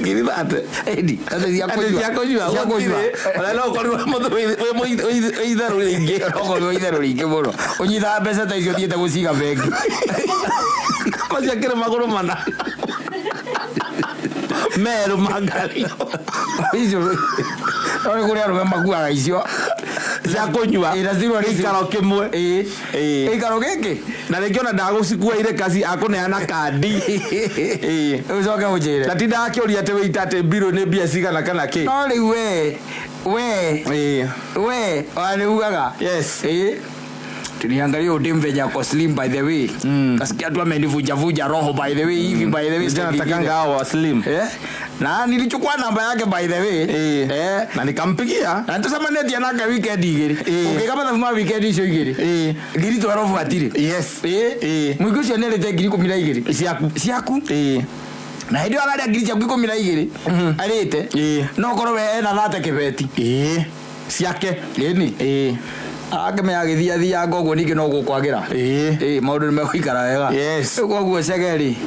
30,000. Ĩni, atĩ cia Atĩ kũnyua. cia kũnyua. Cia kũnyua. Gũtirĩ. Ona no ũkorirwo mũthũ wĩ itherũ rĩingĩ. Okorwo wĩ itherũ rĩingĩ mũno ũnyitaga mbeca ta icio ũthiĩte gũciga bengi. Macio akĩrĩ magũrũ mana. Merũ ma ngari. Icio no nĩ kũrĩ arũme makuaga icio. Cia kũnyua. Ĩ, na cirwa nĩ Gĩikaro kĩmwe. Ĩ. Ĩ. Gĩikaro gĩkĩ. Na rĩngĩ ona ndagũcikua irĩ kaci akũneana kandi. Ĩ. Ũcoke ũnjĩre. Na tindaga akĩũria atĩ wĩita atĩ mbirũ nĩ mbia cigana kana kĩ. No rĩu we Ĩ. we ona nĩ ugaga. Yes. Ĩ. Tuliangalia udem venye ako slim, by the way. Kasikia tu amenivunja roho, by the way, hivi, by the way. Vijana natakanga hao wa slim. Eh? Na nilichukua namba yake, by the way. Ĩ. Eh. Na nikampigia. Na tũcemanĩtie nake weekend igĩrĩ. Ĩ. Ũngĩka mathabu ma weekend icio igĩrĩ. Ĩ. 12,000 hatirĩ. Yes. Ĩ. Ĩ. Mũingĩ ũcio nĩarĩte 12,000. Ciaku. Ciaku. Ĩ. Na hĩndĩ ĩyo ararĩa ngiri ciaku 12 arĩte. Ĩ. No korwo we ena thate kĩbeti. Ĩ. Ciake. Ĩni. Ĩ. Akĩmenya agĩthiathianga ũguo ningĩ no gũkwagĩra. Ĩ. Ĩ, maũndũ nĩ megũikara wega. Yes. Rĩu koguo cegeri.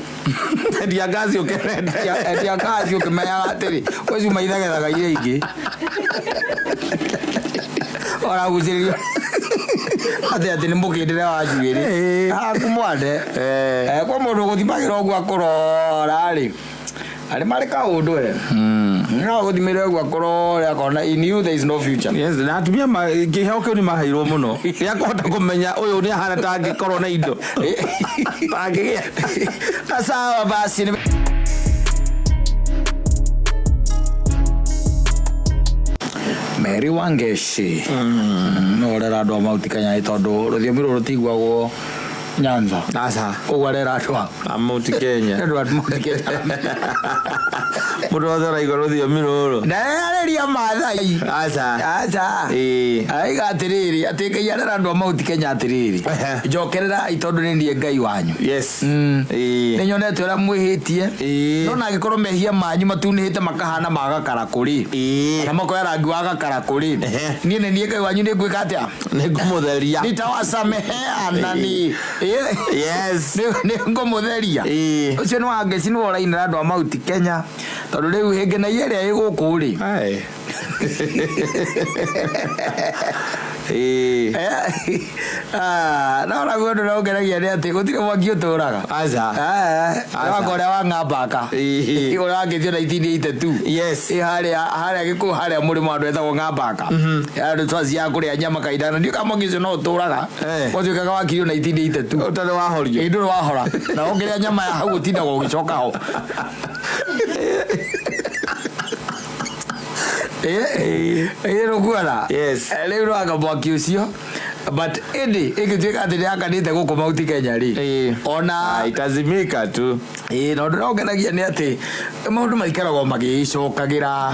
Endia ngaci ũkenete. Endia ngaci ũkĩmenyaga atĩrĩ kwĩ cuma ithagethaga iria ingĩ ũragucĩrĩrio atĩ nĩ mũkĩndĩre wa njuĩrĩ. Ĩ. Haku mwande. Eh. Eh, kwa mũndũ ũgũthimagĩra ũguo akũrora rĩ arĩ marĩ kaũndũ we no gũthimĩre ũguo akũrore akona in you there is no future. Yes, na atumia kĩheo kĩu nĩ maheirwo mũno gĩa kũhota kũmenya ũyũ nĩ ahana ta angĩkorwo na indo ta angĩgĩa. Sawa basi. Mary Wangeshi no ũrera andũ a Mount Kenya nĩ tondũ rũthiomi rũrũ rũtiguagwo Nyanza. Aca. Koguo arera andũ a A Mount Kenya. andũ a Mount Kenya. Mũndũ wothe ũraigua rũthiomi rũrũ. Na arĩria Maathai. Aca. Aca. Ĩĩ. Aiga atĩrĩrĩ, atĩ Ngai arera andũ a Mount Kenya atĩrĩrĩ, Ehe. njokerera tondũ nĩ niĩ Ngai wanyu. Yes. Ĩĩ. Nĩ nyonete ũrĩa mwĩhĩtie. Ĩĩ. No na angĩkorwo mehia manyu matunĩhĩte makahana ma gakarakũ rĩ, Ĩĩ. kana makoya rangi wa gakarakũ rĩ, Ehe. niĩ nĩ niĩ Ngai wanyu, nĩ ngwĩka atĩa? Nĩ ngũmũtheria. Nitawasamehea nani. Yes. Nĩ ngũmũtheria. Ĩĩ. Ũcio nĩ Wangeci nĩwe ũrainĩra andũ a Mount Kenya tondũ rĩu hĩngĩ na ĩrĩa ĩ gũkũ rĩ. Ai. Ĩĩ. No naguo ũndũ ũrĩa ũngenagia nĩ atĩ gũtirĩ mwaki ũtũraga. Aca. Wanga ũrĩa wa ng'ambaka. Ĩĩ. Ũrĩa wangĩtio 1982. Yes. Ĩ, harĩa gĩkũyũ harĩa mũrĩmo andũ etagwo ng'ambaka. Andũ twaciaga kũrĩa nyama kahinda na ndiũĩ kana mwaki ũcio no ũtũraga. Eh. Watuĩkaga wakirio 1982. Ũtarĩ wahorio. Ĩ, ndũrĩ wahora na ũngĩrĩa nyama ya hau ũtindaga ũgĩcoka ho. Ĩ, rũkuona. Yes. Rĩu rwanga mwaki ũcio But ĩndĩ ĩngĩtuĩka atĩ nĩ yakanĩte gũkũ Mount Kenya rĩ, Ĩĩ. ona Ah, itazimika tu. Ĩĩ, na ũndũ ũrĩa ũngenagia nĩ atĩ maũndũ maikaragwo magĩcokagĩra.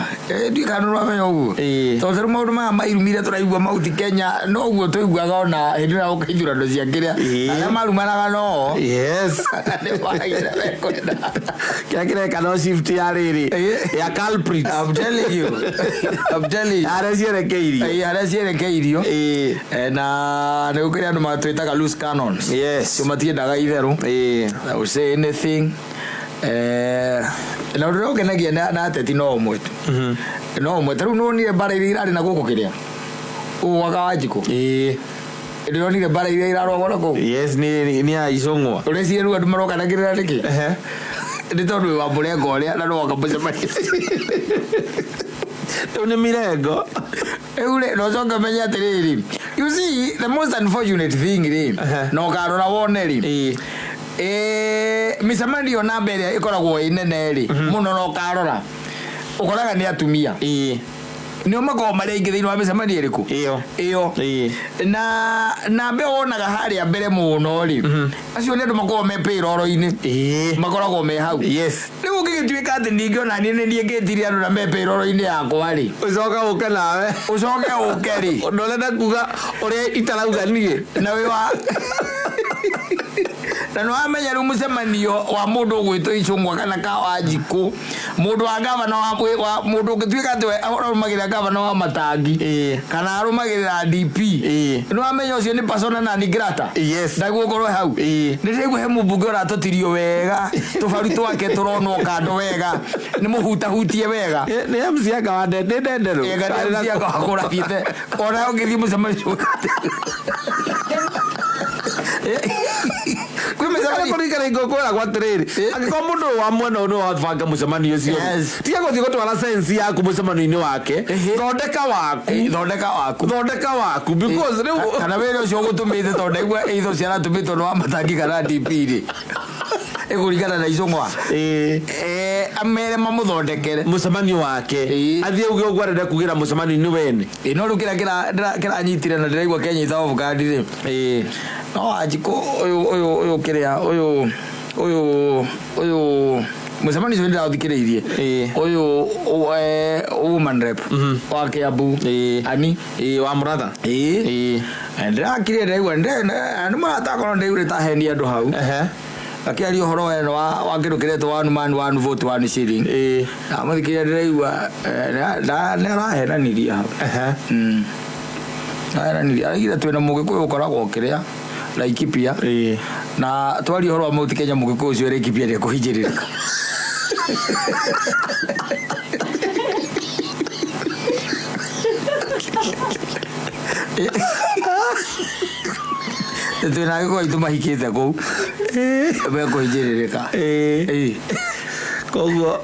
Ndiũĩ kana nĩ ũramenya ũguo. Ĩĩ. Tondũ rĩu maũndũ maya mairumire tũraigua Mount Kenya noguo tũiguaga ona hĩndĩ ĩrĩa gũka ithurano cia kĩrĩa. Ĩĩ. Arĩa marumanaga noo Yes. nĩ magire mekwenda. Kĩrĩa kĩreka no shift ya rĩrĩ Ĩĩ. ya culprits. I'm telling you. I'm telling you. Harĩa cierekeirio. Ĩĩ, harĩa cierekeirio. Ĩĩ. Na nĩ gũkĩrĩ andũ matwĩtaga loose cannons. Yes. Cio matiendaga itherũ. Ĩĩ. I will say anything. Na ũndũ ũrĩa ũngenagia na ateti no ũmwe tu. No ũmwe. Ta rĩu nĩwonire mbara iria irarĩ na gũkũ kĩrĩa? Gũkũ gwa Kawanjikũ. Ĩĩ. Nĩwonire mbara iria irarũagwo na kũu? Yes, nĩ ya Icũng'wa. Ũreciria rĩu andũ marokanagĩrĩra nĩkĩ? Ehe. Nĩ tondũ wĩ wa mũrengo ũrĩa na nĩwoka mũcemanio. Rĩu nĩ mirengo. Rĩu rĩ, na ũcoke ũmenye atĩrĩrĩ, you see the most unfortunate thing rĩ, Ehe. na ũkarora wone rĩ, Ĩĩ. Mĩcemanio namba ĩrĩa ĩkoragwo ĩ nene rĩ mũno na ũkarora ũkoraga nĩ atumia. Ĩĩ. Nĩo makoragwo marĩ aingĩ thĩinĩ wa mĩcemanio ĩrĩkũ? Ĩyo. Ĩyo. Ĩĩ. Na namba ĩyo wonaga harĩa mbere mũno rĩ, acio nĩ andũ makoragwo me payroll-inĩ. Ĩĩ. Makoragwo me hau. Yes. Rĩu ũngĩgĩtuĩka atĩ ningĩ ona niĩ nĩ niĩ ngĩtirie andũ na me payroll-inĩ yakwa rĩ, Ũcoke ũke nawe. Ũcoke ũke rĩ. Ũndũ ũrenda kuga ũrĩa itarauga niĩ. Na wĩ wa na nĩ wamenya rĩu mũcemanio wa mũndũ ũgwĩtwo Icũng'wa kana Kawanjikũ, mũndũ wa gavana wa mũndũ ũngĩtuĩka atĩ we arũmagĩrĩra gavana wa Matangi Ĩĩ. kana arũmagĩrĩra DP, Ĩĩ. nĩ wamenya ũcio nĩ persona non grata. Yes. Ndagũkorwo hau. Ĩĩ. Nĩ ndĩraigua he mũmbunge ũratũtirio wega, tũbaru twake tũronwo kando wega, nĩ mũhutahutie wega. Nĩ MC anga wa nĩ ndenderũ. Ĩĩ, kana MC anga wakũrathiĩte ona ũngĩthiĩ mũcemanio kwĩ mĩcemanio. Kũringana ingũkwĩragwo atĩrĩrĩ, angĩkorwo mũndũ ũyũ wa mwena ũyũ nĩwe wabanga mũcemanio ũcio, Yes. tiga gũthiĩ gũtwara sense yaku mũcemanio-inĩ wake. Ĩhĩ. Thondeka waku. Thondeka waku. Thondeka waku because rĩu Kana wĩra ũcio ũgũtũmĩte, tondũ ndaigua either ũcio aratũmĩtwo nĩ wa Matangi kana DP rĩ, ĩkũringana na Icũng'wa. Ĩĩ. Amere mamũthondekere mũcemanio wake. Ĩĩ. Athiĩ uge ũguo arenda kugĩra mũcemanio-inĩ wene. Ĩ, no rĩu kĩrĩa kĩranyitire na ndĩraigua kĩanyita off guard rĩ, Ĩĩ. no Wanjikũ ũyũ kĩrĩa ũyũ mũcemanio ũcio nĩndĩraũthikĩrĩirie. Ĩĩ. Ũyũ woman rep wa Kiambu. Ĩĩ. Ani. Ĩĩ, wa Mũratha. Ĩĩ. Ĩĩ. Ndĩrakire ndaigua nĩ maratakorwo ndaiguire ta heni andũ hau Ehe. akĩaria ũhoro weno wa kĩndũ kĩretwo one man one vote one shilling. Ĩĩ. Ndamũthikĩrĩria ndĩraigua nĩ arahenanirie hau. Ehe. Arahenanirie, araigire twĩna mũgĩkũyũ ũkoragwo kĩrĩa Laikipia. Ĩĩ. Na twaria ũhoro wa Mount Kenya, mũgĩkũyũ ũcio Laikipia nĩekũhinyĩrĩrĩka. Twĩna agĩkũyũ aitũ mahikĩte kũu mekũhinyĩrĩrĩka. Ĩĩ. Ĩĩ. Koguo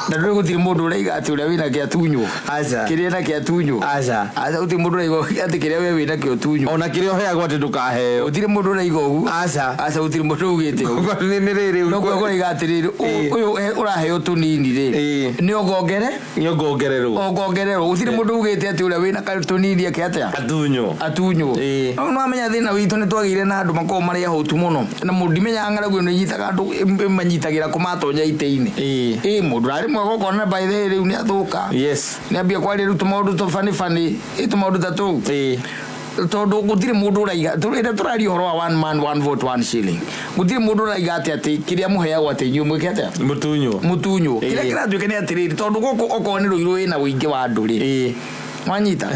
Na ndũĩ gũtirĩ mũndũ ũraiga atĩ ũrĩa wĩna kĩatunywo Aca. kĩrĩa na kĩatunywo. Aca. Aca, gũtirĩ mũndũ ũraiga atĩ kĩrĩa we wĩna kĩo tunywo. Ona kĩrĩa ũheagwo atĩ ndũkaheo. Gũtirĩ mũndũ ũraiga ũguo. Aca. Aca, gũtirĩ mũndũ ugĩte ũguo. Nĩ rĩrĩ. No kũraiga atĩrĩrĩ, Ĩĩ. ũyũ ũraheo tũnini rĩ, Ĩĩ. nĩ ongongere Nĩ ũngongererwo. ongongererwo. Gũtirĩ mũndũ ugĩte atĩ ũrĩa wĩna tũnini eke atĩa? Atunywo. Atunywo. Ĩĩ. No nĩwamenya thĩna witũ nĩ twagĩire na andũ makoragwo marĩ ahũtu mũno, na mũndũ ndimenyaga ng'aragu ĩno ĩnyitaga andũ, ĩmanyitagĩra kũmatonya itĩ-inĩ. Ĩĩ. Ĩ, mũndũ arĩ mwega ũkona by the way rĩu nĩ athũka. Yes. Nĩ ambia kwaria rĩu tũmaũndũ tũ funny, ĩ, tũmaũndũ ta tũu. Ĩĩ. Tondũ gũtirĩ mũndũ ũraiga ĩrĩa tũraria ũhoro wa one man one vote one shilling, gũtirĩ mũndũ ũraiga atĩ kĩrĩa mũheagwo atĩ inyuĩ mwĩke atĩa? Mũtunywo. Mũtunywo. Ĩĩ. Kĩrĩa kĩratuĩka nĩ atĩrĩrĩ, tondũ gũkũ okorwo nĩ Rũirũ wĩna ũingĩ wa andũ rĩ, Ĩĩ. wanyita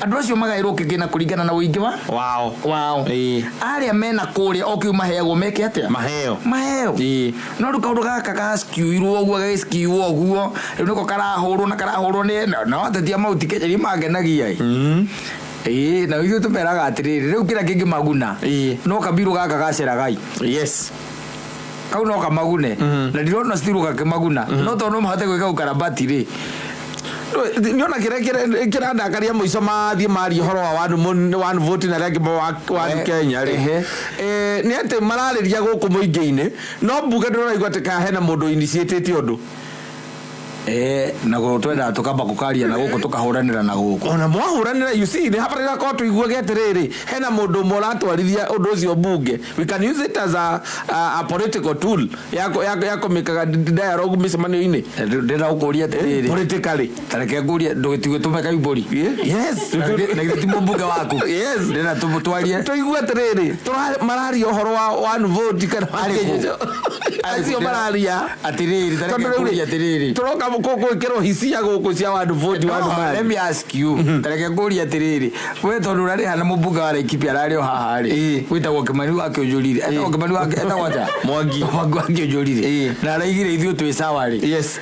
andũ acio magaĩrwo kĩgĩna kũringana na ũingĩ wa Wao. wao. Ĩĩ. Arĩa mena kũrĩa o kĩu maheagwo meke atĩa? Maheo. Maheo. Ĩĩ. No rĩu kaũndũ gaka gaskiuirwo ũguo, gagĩskiuo ũguo, rĩu nĩko karahũrwo na karahũrwo nĩ no ateti a Mount Kenya nĩ mangenagia ĩ. Ĩĩ, na ithuĩ tũmeraga atĩrĩrĩ, rĩu kĩrĩa kĩngĩmaguna Ĩĩ. no kabirũ gaka gaceragai Yes. kau no kamagune, na ndirona still gakĩmaguna, no tondũ no mahote gwĩka ũkarabati rĩ. Nĩona kĩrĩa kĩrandakaria mũico mathiĩ maria ũhoro wa one vote na arĩa angĩ wa Kenya rĩ, Ehe. nĩ atĩ mararĩria gũkũ mũingĩ-inĩ, no mbunge ndũraigua atĩ kana hena mũndũ initiatĩte ũndũ. Na gå twendaga tũkamba kũkaria na gũkũ tũkahũranĩra na gũkũ. Ona mwahuranĩra, you see, nĩ habarĩra korwo tũiguage atĩrĩrĩ, hena mũndũ ũmwe ũratwarithia ũndũ ũcio mbunge. We can use it as a political tool ya kũmĩkaga dialogue mĩcemanio-inĩ. Ndĩrenda gũkũria atĩrĩrĩ, Politically. Tareke ngũrie, ndũgĩtigue tũme kaimbũri. Yes. Na githĩ ti mũmbunge waku? Yes. Ndĩrenda tũmũtwarie. Tũigue atĩrĩrĩ, mararia ũhoro wa one vote kana wa Arĩ kũ? kĩ- acio mararia. Atĩrĩrĩ, tareke Tondũ rĩu ngũrie rĩ, atĩrĩrĩ, tũroka gwĩkĩrwo hisia gũkũ cia one vote, one No, man. let me ask you, tareke ngũrie atĩrĩrĩ, we tondũ ũrarĩha na mũmbunge wa Laikipia ararĩ o haha rĩ, Ĩĩ. wĩtagwo Kimani wa Kĩũnjũrire, etagwo Kimani wa, etagwo atĩa? Mwangi. Mwangi wa Kĩũnjũrire. Ĩĩ. Na araigire ithuĩ twĩ sawa rĩ, Yes.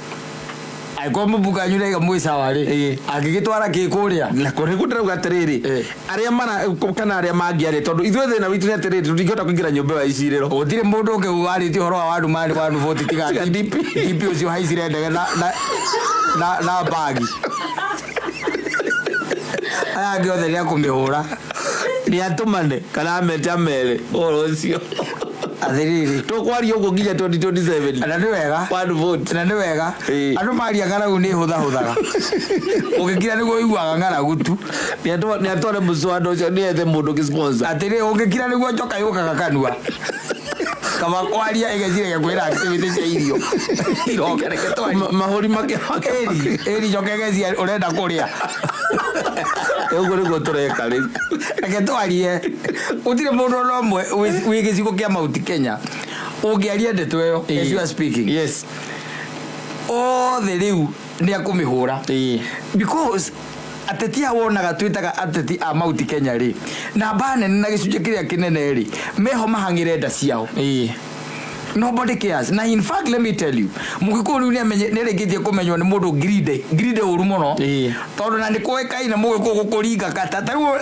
angĩkorwo mũmbunge wanyu nĩaiga mwĩ sawa rĩ, Ĩĩ. angĩgĩtwara kĩ kũrĩa? Na kå nĩguo ndĩrauga atĩrĩrĩ, arĩa mara kana arĩa mangĩaria, tondũ ithuĩ thĩna witũ nĩ atĩrĩrĩ, tũtingĩhota kũingĩra nyũmba ĩyo ya icirĩro. Gũtirĩ mũndũ ũngĩ warĩtie ũhoro wa one man one vote tiga Tiga DP. DP ũcio haicire ndege na mbagi. Aya angĩ othe nĩ akũmĩhũra. Nĩ atũmane kana amete amere ũhoro ũcio. Atĩrĩrĩ, tũkwaria ũguo nginya 2027. Na nĩ wega. One vote. Na nĩ wega. Ĩĩ. Andũ maria ng'aragu nĩ hũthahũthaga, ũngĩkira nĩguo ũiguaga ng'aragu tu. Nĩ atware mũcwanda ũcio, nĩ ethe mũndũ ũngĩ sponsor. Atĩrĩ, ũngĩkira nĩguo njoka yũkaga kanua, kaba kwaria ĩgeciria kwĩra activity cia irio iroke, reke twarie. Mahũri make. Ĩri ĩri, njoka ĩgeciria ũrenda kũrĩa. Ũguo nĩguo tũreka rĩu. Reke twarie, gũtirĩ mũndũ ona ũmwe wĩ gĩcigo kĩa Mount Kenya ũngĩaria ndeto ĩyo as you are speaking. Othe rĩu nĩ akũmĩhũra, because ateti a wonaga twĩtaga ateti a Mount Kenya rĩ, namba nene na gĩcunjĩ kĩrĩa kĩnene rĩ, meho mahang'ĩre nda ciao. Nobody cares. Na in fact, let me tell you, mũgĩkũyũ rĩu nĩarĩkĩtie kũmenywo nĩ mũndũ greedy, greedy ũru mũno. Tondũ na nĩ kũĩkaine mũgĩkũyũ gũkũringa kata. Tarĩu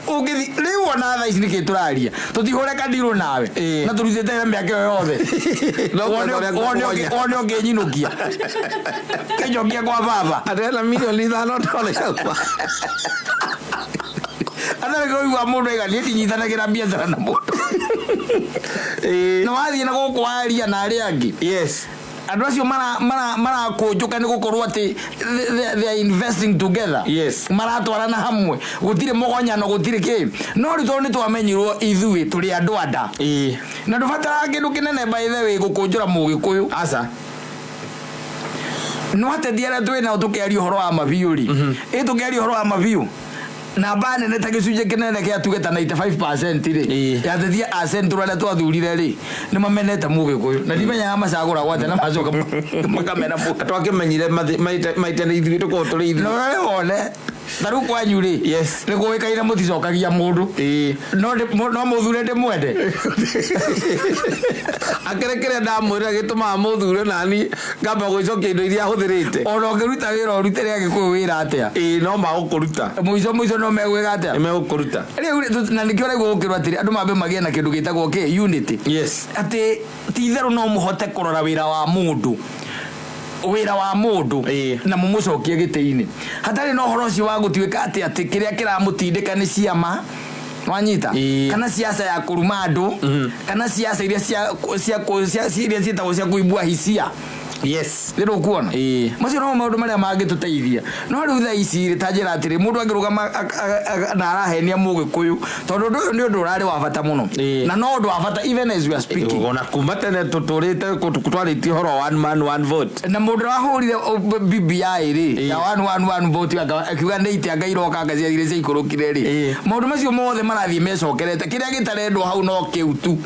ũngĩthi rĩu ona thaa ici nĩkĩ tũraria, tũtihũre kandirũ nawe, na tũrutĩte na mĩaka ĩyo yothe. No Wone kwenda ũrĩa wone ngũkũgonya. Wone ũngĩnyinũkia kĩnjokia kwa baba. Atĩ ena mirioni 5 ndorĩagwa. Atarĩ kũigua mũndũ aiga niĩ ndinyitanagĩra biacara na mũndũ. Na wathiĩ na gũkũ waria na arĩa angĩ, andũ acio marakũnjũka nĩ gũkorwo atĩ they are investing together. Maratwarana hamwe, gũtirĩ mũgonyano, gũtirĩ kĩ. No rĩu tondũ nĩ twamenyirwo ithuĩ tũrĩ andũ anda, na ndũbataraga kĩndũ kĩnene, by the way, gũkũnjũra mũgĩkũyũ. Aca. No ateti arĩa twĩ nao, tũkĩaria ũhoro wa mabiũ rĩ, ĩ tũkĩaria ũhoro wa mabiũ, namba nene ta gĩcunjĩ kĩnene kĩa tuge ta 95% rĩ, ya ateti a Central arĩa twathurire rĩ, nĩ mamenete mũgĩkũyũ, na ndimenyaga macagũragwo atĩa na macoka makamena mũgĩkũyũ. Twakĩmenyire maita nĩ ithuĩ tũkorwo tũrĩ Na ithuĩ. ũrore wone ta rĩu kwanyu rĩ, nĩ kũĩkaine mũticokagia mũndũ. No mũthure ndĩmwende. Akĩrĩ kĩrĩa ndamwĩra gĩtũmaga mũthure nani ngamba gwĩcokia indo iria ahũthĩrĩte. Ona ũngĩruta wĩra ũrutĩre agĩkũyũ wĩra atĩa, Ĩĩ, no magũkũruta. Mũico mũico no megwĩka atĩa? Nĩ megũkũruta. Rĩu na nĩkĩo ũraigua gũkĩrwo atĩrĩ, andũ mambe magĩe na kĩndũ gĩtagwo kĩ unity, atĩ ti itherũ no mũhote kũrora wĩra wa mũndũ, wĩra wa mũndũ, na mũmũcokie gĩtĩ-inĩ hatarĩ na ũhoro ũcio wa gũtuĩka atĩ kĩrĩa kĩramũtindĩka nĩ ciama, wanyita, kana siasa ya kũruma andũ, kana siasa iria cia iria ciĩtagwo cia kũibua hisia. Rĩrĩ ũkuona, macio no maũndũ marĩa mangĩtũteithia. No rĩu thaa ici rĩ, ta njĩra atĩrĩ, mũndũ angĩrũgama na arahenia mũgĩkũyũ, tondũ ũndũ ũyũ nĩ ũndũ ũrarĩ wa bata mũno, na no ũndũ wa bata even as we are speaking. Ona kuma tene tũtũrĩte twarĩtie ũhoro wa one man one vote. Na mũndũ ũrahũrire BBI rĩ, ya one one one vote, akiuga nĩ ite anga iroka anga ciathire ciaikũrũkire rĩ, maũndũ macio mothe marathiĩ mecokerete. Kĩrĩa gĩtarendwo hau no kĩu tu,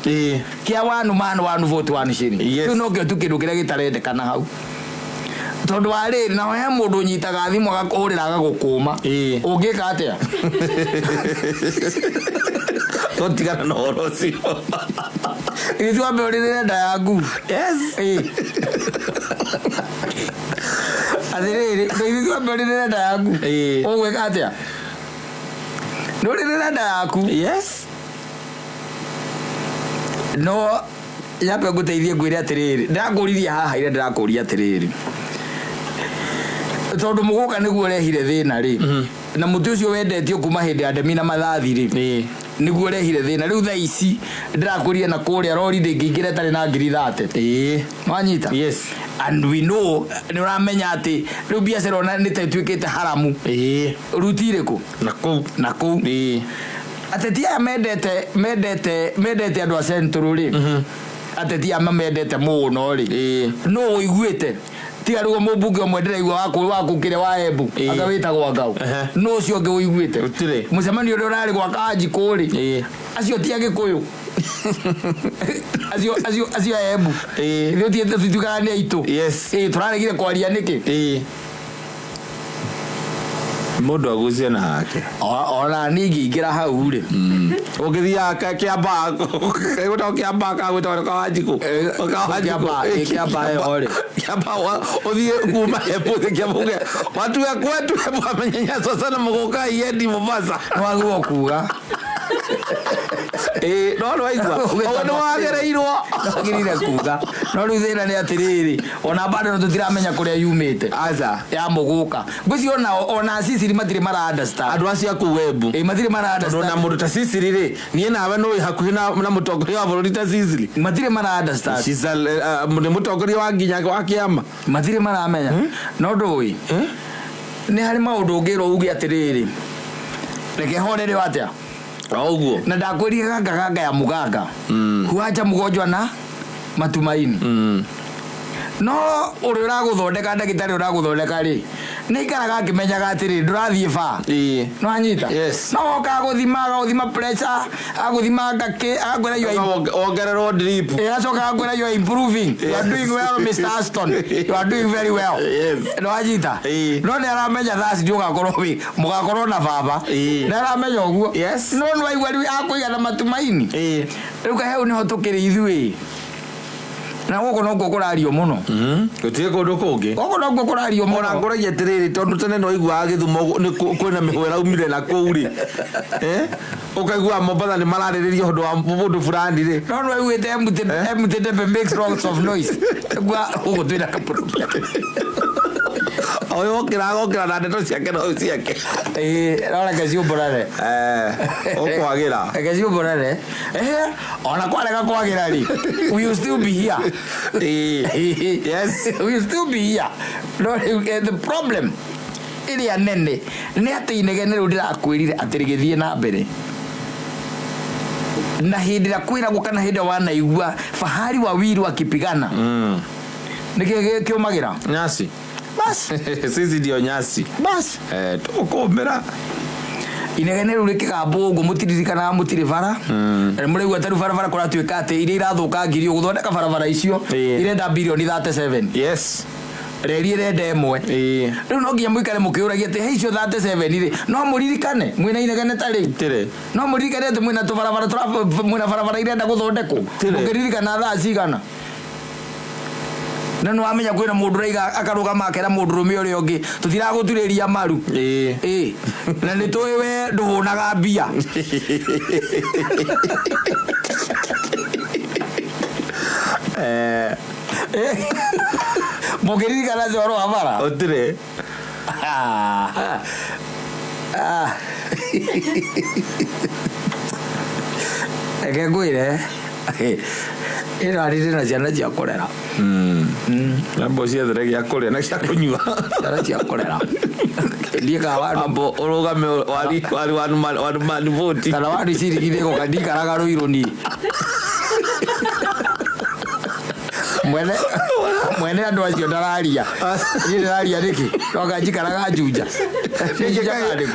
kĩa one man one vote one shilling. Kĩu no kĩo tu kĩndũ kĩrĩa gĩtarendekana hau, tondũ wa rĩrĩ, naho he mũndũ ũnyitaga thimũ agakũhũrĩra agagũkũma. Ũngĩka atĩa? Tũtigana na ũhoro ũcio. Githĩ wambe ũrĩrĩre nda yaku? Ĩĩ. Atĩrĩrĩ, githĩ wambe ũrĩrĩre nda yaku? Ũgwĩka atĩa? Nĩ ũrĩrĩre nda yaku. No nyambe ngũteithie, ngwĩre atĩrĩrĩ, ndĩrakũririe haha ira, ndĩrakũria atĩrĩrĩ, tondũ mũgũka nĩguo ũrehire thĩna rĩ, na mũtĩ ũcio wendetio kuma hĩndĩ ya ndemi na mathathi rĩ, nĩguo ũrehire thĩna. Rĩu thaa ici ndĩrakũria na kũrĩa rori ndĩngĩingĩra ĩtarĩ na 30,000. Wanyita? Yes. And we know nĩ ũramenya atĩ rĩu biacara ona nĩ ta ĩtuĩkĩte haramu. Ruti irĩkũ? Na kũu. Na kũu. Ateti aya mendete andũ a Central rĩ, ateti aya mamendete mũno rĩ, no ũiguĩte tiga rĩu mũmbunge ũmwe ndĩraigua waku kĩrĩa wa Embu, anga wĩtagwo Ngau. No ũcio ũngĩ ũiguĩte? Gũtirĩ. Mũcemanio ũrĩa ũrarĩ gwa Kanjikũ rĩ, acio ti Agĩkũyũ, acio a Embu. Ithuĩ tũtituĩkaga nĩ aitũ. Tũraregire kwaria nĩkĩ? Mũndũ agucie na hake. Ona niĩ ingĩingĩra hau rĩ, Ũngĩthiaga Kĩambaa, gwĩtagwo Kĩambaa kana gwĩtagwo Kawanjikũ? Kĩambaa, Kĩambaa ĩyo rĩ. Kĩambaa ũthiĩ kuma Embu ũthiĩ Kĩambaa uge watu ya kwetu Embu wamenyanyaswa sana mũgũka iendi Mombasa. Nĩwagĩrĩirwo kuga. Ĩĩ, no nĩwaigua ũguo nĩwagĩrĩirwo. Wagĩrĩire kuga, no rĩu thĩna nĩ atĩrĩrĩ, ona bado tũtiramenya kũrĩa yumĩte. Aca. Ya mũgũka ngwĩciria ona Sicily matirĩ mara understand. Andũ acio a kũu Embu. Ĩ, matirĩ mara Tondũ na understand. mũndũ ta Sicily rĩ, niĩ nawe nĩ wĩ hakuhĩ na mũtongoria wa bũrũri ta Sicily. Matirĩ mara understand. She's nĩ mũtongoria wa nginya wa kĩama. Matirĩ maramenya, no ndũĩ nĩ harĩ maũndũ ũngĩrwo uge atĩrĩrĩ, reke horere atĩa. O ũguo. Na ndakwĩrire ganga ganga ya mũganga huacha mgonjwa na matumaini. No ũrĩa ũragũthondeka, ndagĩtarĩ ũragũthondeka rĩ, nĩ ikaraga akĩmenyaga atĩrĩ ndũrathiĩ ba. No anyita. No woka agũthima, agũthima pressure, agũthima ngakĩ, agakwĩra you are Wongererwo drip. Agacoka agakwĩra, "You are improving, you are doing well, Mr. Aston, you are doing very well." No anyita. No nĩ aramenya thaa ci ũgakorwo wĩ mũgakorwo na baba. Nĩ aramenya ũguo. No nĩ waigua rĩu akũiga na matumaini. Rĩu kaheu nĩho tũkĩrĩ ithuĩ, na gũkũ nokuo kũrario mũno. Gũtirĩ kũndũ kũngĩ. Gũkũ nokuo kũrario Ona mũno. ngũragia atĩrĩrĩ, tondũ tene no iguaga Gĩthumo nĩ kwĩna mĩhũ ĩraumire na kũu rĩ, ũkaigua Mombatha nĩ mararĩrĩria ũndũ wa mũndũ fulani rĩ. No nĩ waiguĩte empty debe makes lots of noise gwa gũkũ twĩna kapuru. Ũyũ okĩra agokĩra na ndeto ciake no ciake. Ĩĩ, no reke ciũmbũrane. Ũkwagĩra. Reke ciũmbũrane. Ona kwarega kwagĩra rĩ, we will still be here. We will still be here. No rĩu the problem ĩrĩa nene nĩ atĩ inegene rĩu ndĩrakwĩrire atĩ rĩgĩthiĩ na mbere, na hĩndĩ ĩrĩa kwĩragwo kana hĩndĩ ĩrĩa wanaigua fahari wawili wakipigana, nĩkĩ kĩũmagĩra? Nyasi. Bas. Sisi ndio nyasi. Bas. Tũkũmbĩra. Inegene rĩu rĩkĩgambwo ũguo, mũtiririkanaga mũtirĩ bara na mũraigua ta rĩu barabara kũratuĩka atĩ iria irathũkangirio gũthondeka barabara icio irenda birioni 37. Reri ĩrenda ĩmwe. Rĩu no nginya mũikare mũkĩũragia atĩ he icio 37 rĩ, no mũririkane mwĩna inegene ta rĩu? Tĩrĩ. No mũririkane atĩ mwĩna tũbarabara mwĩna barabara irenda gũthondekwo? Tĩrĩ. Mũngĩririkana thaa cigana? Na nĩ wamenya kwĩna mũndũ ũraiga akarũgama akera mũndũrũme ũrĩa ũngĩ tũtiragũturĩria maru. Ĩ, na nĩ tũĩ we ndũhũnaga mbia. Mũngĩririkana ũhoro wa bara? Ũtirĩ. Ah. Ah. Reke ngwĩre, ĩno arĩ na ciana cia kũrera. Namba ciethere gĩa kũrĩa na gĩa kũnyua. Ciana cia kũrera ndiĩ kana wandu. Ambo ũrũgame wari wari wanu mani voti. Kana wandu cirigithie gũka, ndikaraga rũirũ niĩ mwene mwene andũ acio ndararia, niĩ ndĩraria nĩkĩ noga njikaraga Juja.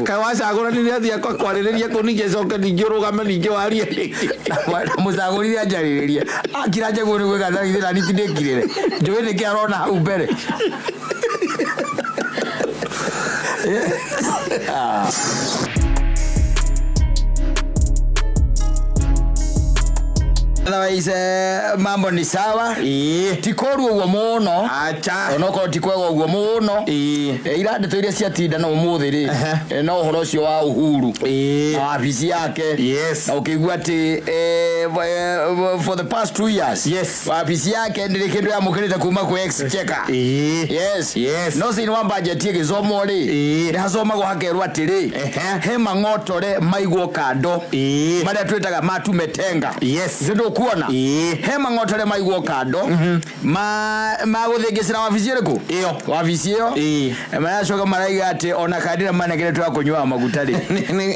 Kaĩ wacagũranire athiĩ kwarĩrĩria kũu, ningĩ coke ningĩ ũrũgame ningĩ warie rĩngĩ? Mũcagũrire anjarĩrĩrie akira njaguo nĩ gwĩka thagithĩ na nitindĩkirĩre njũĩ nĩkĩ arona hau mbere. Ah. Otherwise, mambo ni sawa. Ti kũru ũguo mũno. Acha. Onokorwo ti kwega ũguo mũno. Ira ndeto iria ciatinda na ũmũthĩ rĩ, no ũhoro ũcio wa Uhuru na wabici yake. Na ũkĩigua atĩ for the past 2 years wabici yake ndĩrĩ kĩndũ yamũkĩrĩte kuma kwĩ exchequer. Yes. No thĩinĩ wa budget ĩgĩcomwo rĩ, nĩ hacomagwo hakerwo atĩrĩ, he mang'otore maigwo kando marĩa twĩtaga ma tumetenga. Nĩ Ndũkuona Ĩĩ. he mang'otore maigwo kando ma ma gũthĩngĩcĩra wabici ĩrĩkũ? Ĩyo. Wabici ĩyo. Ĩĩ. Maracoka maraiga atĩ ona kandi ĩrĩa manegeretwo ya kũnyuaga maguta rĩ,